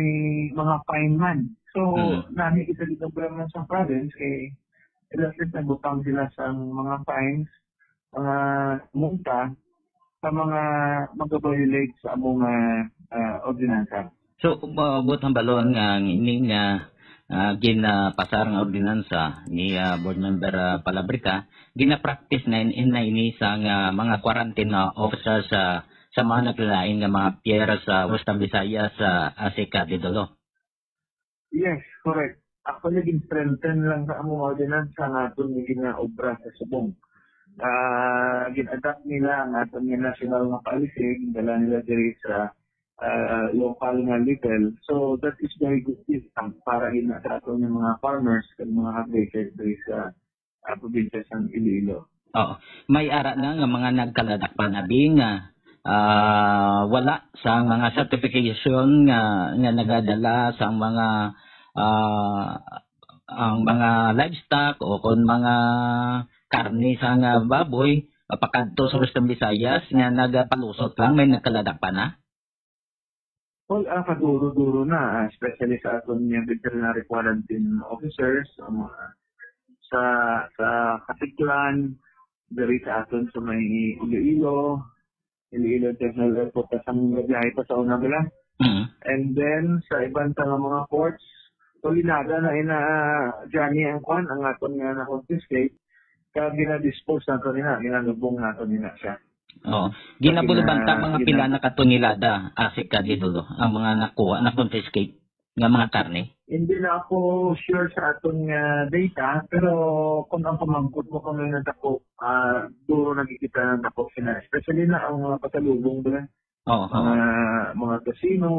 mga fine man. So, Mm. nami kita dito man sa province kay sila sila nagbutang sila sa mga fines, mga multa sa mga mag-violate sa among, ah, ah, ordinansa. So, maabot ang balon nga ini nga, ah, ginapasar nga ordinansa ni, ah, Board Member, ah, Palabrica, ginapractice na in, in na ini sa nga mga quarantine, ah, officers sa, sa mga naglain nga mga pier sa Western Visayas, sa ASIC, ah, Didulo. Yes, correct. Actually, gin-strengthen lang sa among ordinance ang aton nga ginaobra sa subong. Ah, gin-adapt nila ang aton nga national nga policy, gindala nila diri sa, ah, local nga level. So, that is very good news, ah, para gid na sa aton nga mga farmers kag mga harvesters diri sa, ah, probinsya sang Iloilo. Oo. May ara na nga mga nagkaladakpan abi nga, ah, wala sa mga certification nga, nga nagadala sa mga, ah, ang mga livestock o kon mga karne sa nga baboy, ah, pakadto sa Western Visayas nga nagapalusot lang, may nagkaladakpan na? Well, ah, kaduro-duro na, ah, especially sa aton nga veterinary quarantine officers, ang mga sa, sa Caticlan, diri sa aton sa may Iloilo, Iloilo International Airport, tas ang gabiyahe pa sa una bala. Mm. And then, sa iban sa nga mga ports, tulinada na ina, Johnny, ang kwan, ang aton nga na-confiscate, kag gina-dispose nato nina, ginalubong nato nina siya. Oo. Ginabulubanta, mga pila na ka tonelada, ASIC, ka Didulo, ang mga nakuha, na-confiscate nga mga karne? Hindi na ako sure sa aton nga data, pero kung ang pamangkot mo kung may nadako, ah, duro nakikita ng dako sila. Especially na ang mga pasalubong ba? Oo, oo. Mga, mga tocino,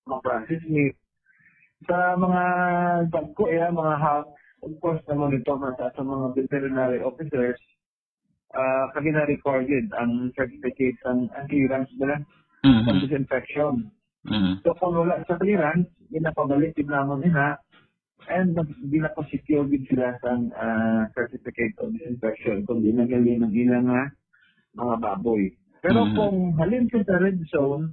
mga processed meat. Sa mga dagko, eh, mga hog, of course, na-monitor na sa aton mga veterinary officers, ah, kag gina-recorded ang certificate sang, ang clearance ba na? Mhm. Ang disinfection. Mhm. So, kung wala sa clearance, ginapabalik gid namon ina, and nag-, ginapa-secure gid sila sang, ah, certificate of disinfection kung di nagaling ang ilang, ah, mga baboy. Pero Mm. kung halin ka sa red zone,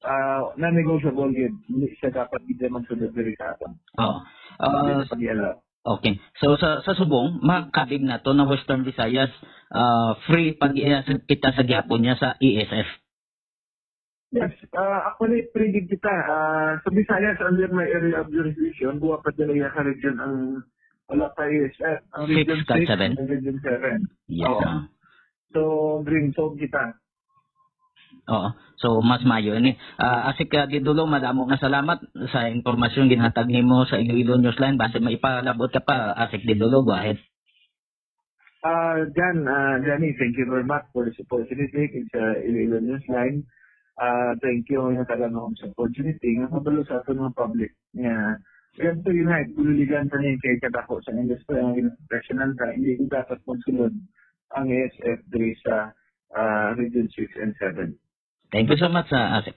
ah, non-negotiable gid. Hindi siya dapat gid magsunod diri sa aton. Oo. Hindi Ah, na pag-i-allow. Okay. So, sa, sa subong, makakabig na to na Western Visayas, ah, free pag, ah, kita sa gihapon niya sa E S F. Yes, ah, actually, free gid kita. Ah, sa Visayas, under my area of jurisdiction, buwa pa dala iya ka region ang wala pa E S F. Ang Six Region ka Six seven. and Region Seven. Yes, Oo. ah. So, green zone kita. Oo. So, mas mayo ini. Ah, Asik, ah, Didulo, madamo nga salamat sa impormasyon ginhatag nimo sa Iloilo Newsline. Basi may ipalabot ka pa, Asik Didulo, go ahead. Ah, Jan, ah, Johnny, thank you very much for this opportunity sa Iloilo Newsline. Ah, thank you nga tagaan mo sa opportunity nga kabalo sa aton mga public nga we have to unite, bululigan sa ning kay kadako sa industry ang professional ta, hindi ko dapat magsulod ang E S F diri sa, ah, Region Six and Seven. Thank you so much, ah, Asik.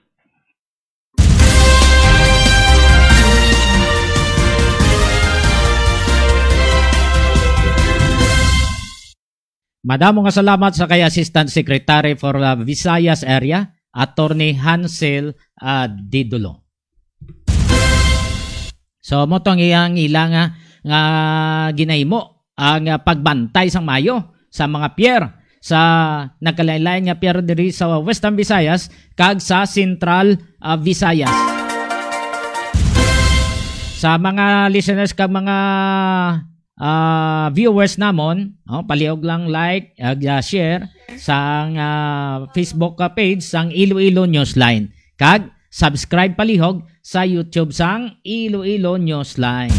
Madamo nga salamat sa kay Assistant Secretary for, ah, Visayas Area, Attorney Hansel, ah, Didulo. So, mo tong iyang ila nga, nga ginahimo ang, ah, pagbantay sang mayo sa mga pier sa nagkalain-lain nga pier diri sa Western Visayas kag sa Central, ah, Visayas. Sa mga listeners kag mga, ah, viewers namon, oh, palihog lang like, ag, ah, share sang, ah, Facebook, ah, page sang Iloilo Newsline. Kag subscribe palihog sa YouTube sang Iloilo Newsline.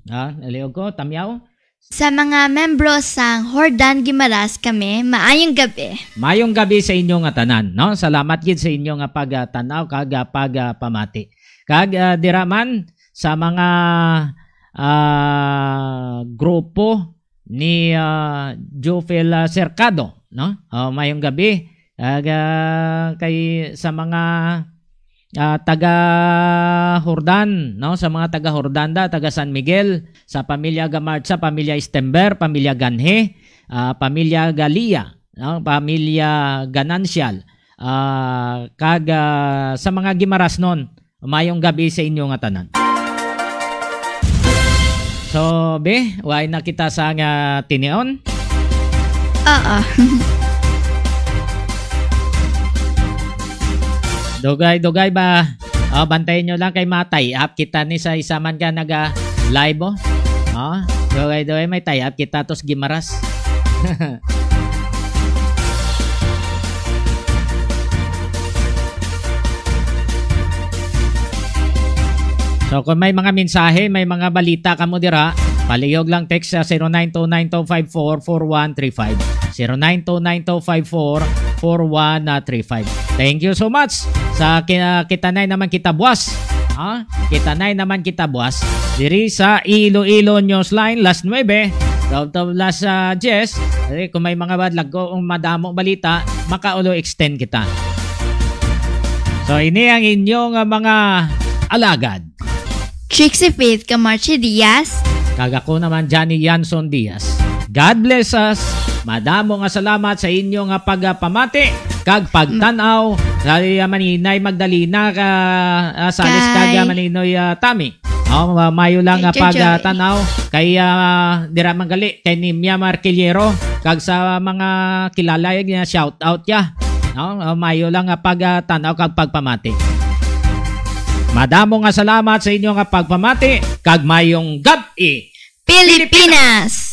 Ah, nalihog ko, tamyaw. Sa mga membro sang Hordan Gimaras kami, maayong gabi. Mayong gabi sa inyo nga tanan, no? Salamat gid sa inyo nga pagtanaw kag, ah, pagpamati. Kag, ah, dira man sa mga, ah, grupo ni, ah, Jofel, ah, Cercado, no? Oh, mayong gabi. Kag, ah, kay sa mga, ah, taga Hordan, no? Sa mga taga Hordan da, taga San Miguel, sa pamilya Gamarcha, pamilya Stember, pamilya Ganhe, ah, pamilya Galia, no? Pamilya Ganancial, ah, kag, ah, sa mga Gimarasnon, mayong gabi sa inyo nga tanan. So, be, way na kita sa nga tinion? Oo. Dugay, dugay ba? Oh, bantayan nyo lang kay ma-tie up kita ni sa isa man ka naga live, oh. Oh, dugay, dugay, may tie up kita tos Gimaras. So, kung may mga mensahe, may mga balita kamo dira, palihog lang text sa zero nine two nine two five four four one three five. Zero nine two nine two five four four one three five. Thank you so much sa ki-, kita na naman kita buwas. Ha? Kita na naman kita buwas. Diri sa Iloilo Newsline, last nuebe, daw to last, ah, diyes. Eh, kung may mga bad, lagko, kung madamo balita, makaulo extend kita. So, ini ang inyong, ah, mga alagad. Trixie Faith Camacho Diaz. Kag ako naman, Johnny Yanson Diaz. God bless us. Madamo nga salamat sa inyo nga pagpamati kag pagtan-aw sa, ah, Maninay Magdalena ka, ah, Salis kag, ah, Kay Maninoy, ah, Tami. Oh, ma-, mayo lang nga Thank you, Joy. Pagtan-aw kay, ah, dira man gali kay Nimia Marquillero kag sa mga kilala nga shout out ya. No? Oh, mayo lang nga pagtan-aw kag pagpamati. Madamo nga salamat sa inyo nga pagpamati kag mayong gab-i, Pilipinas!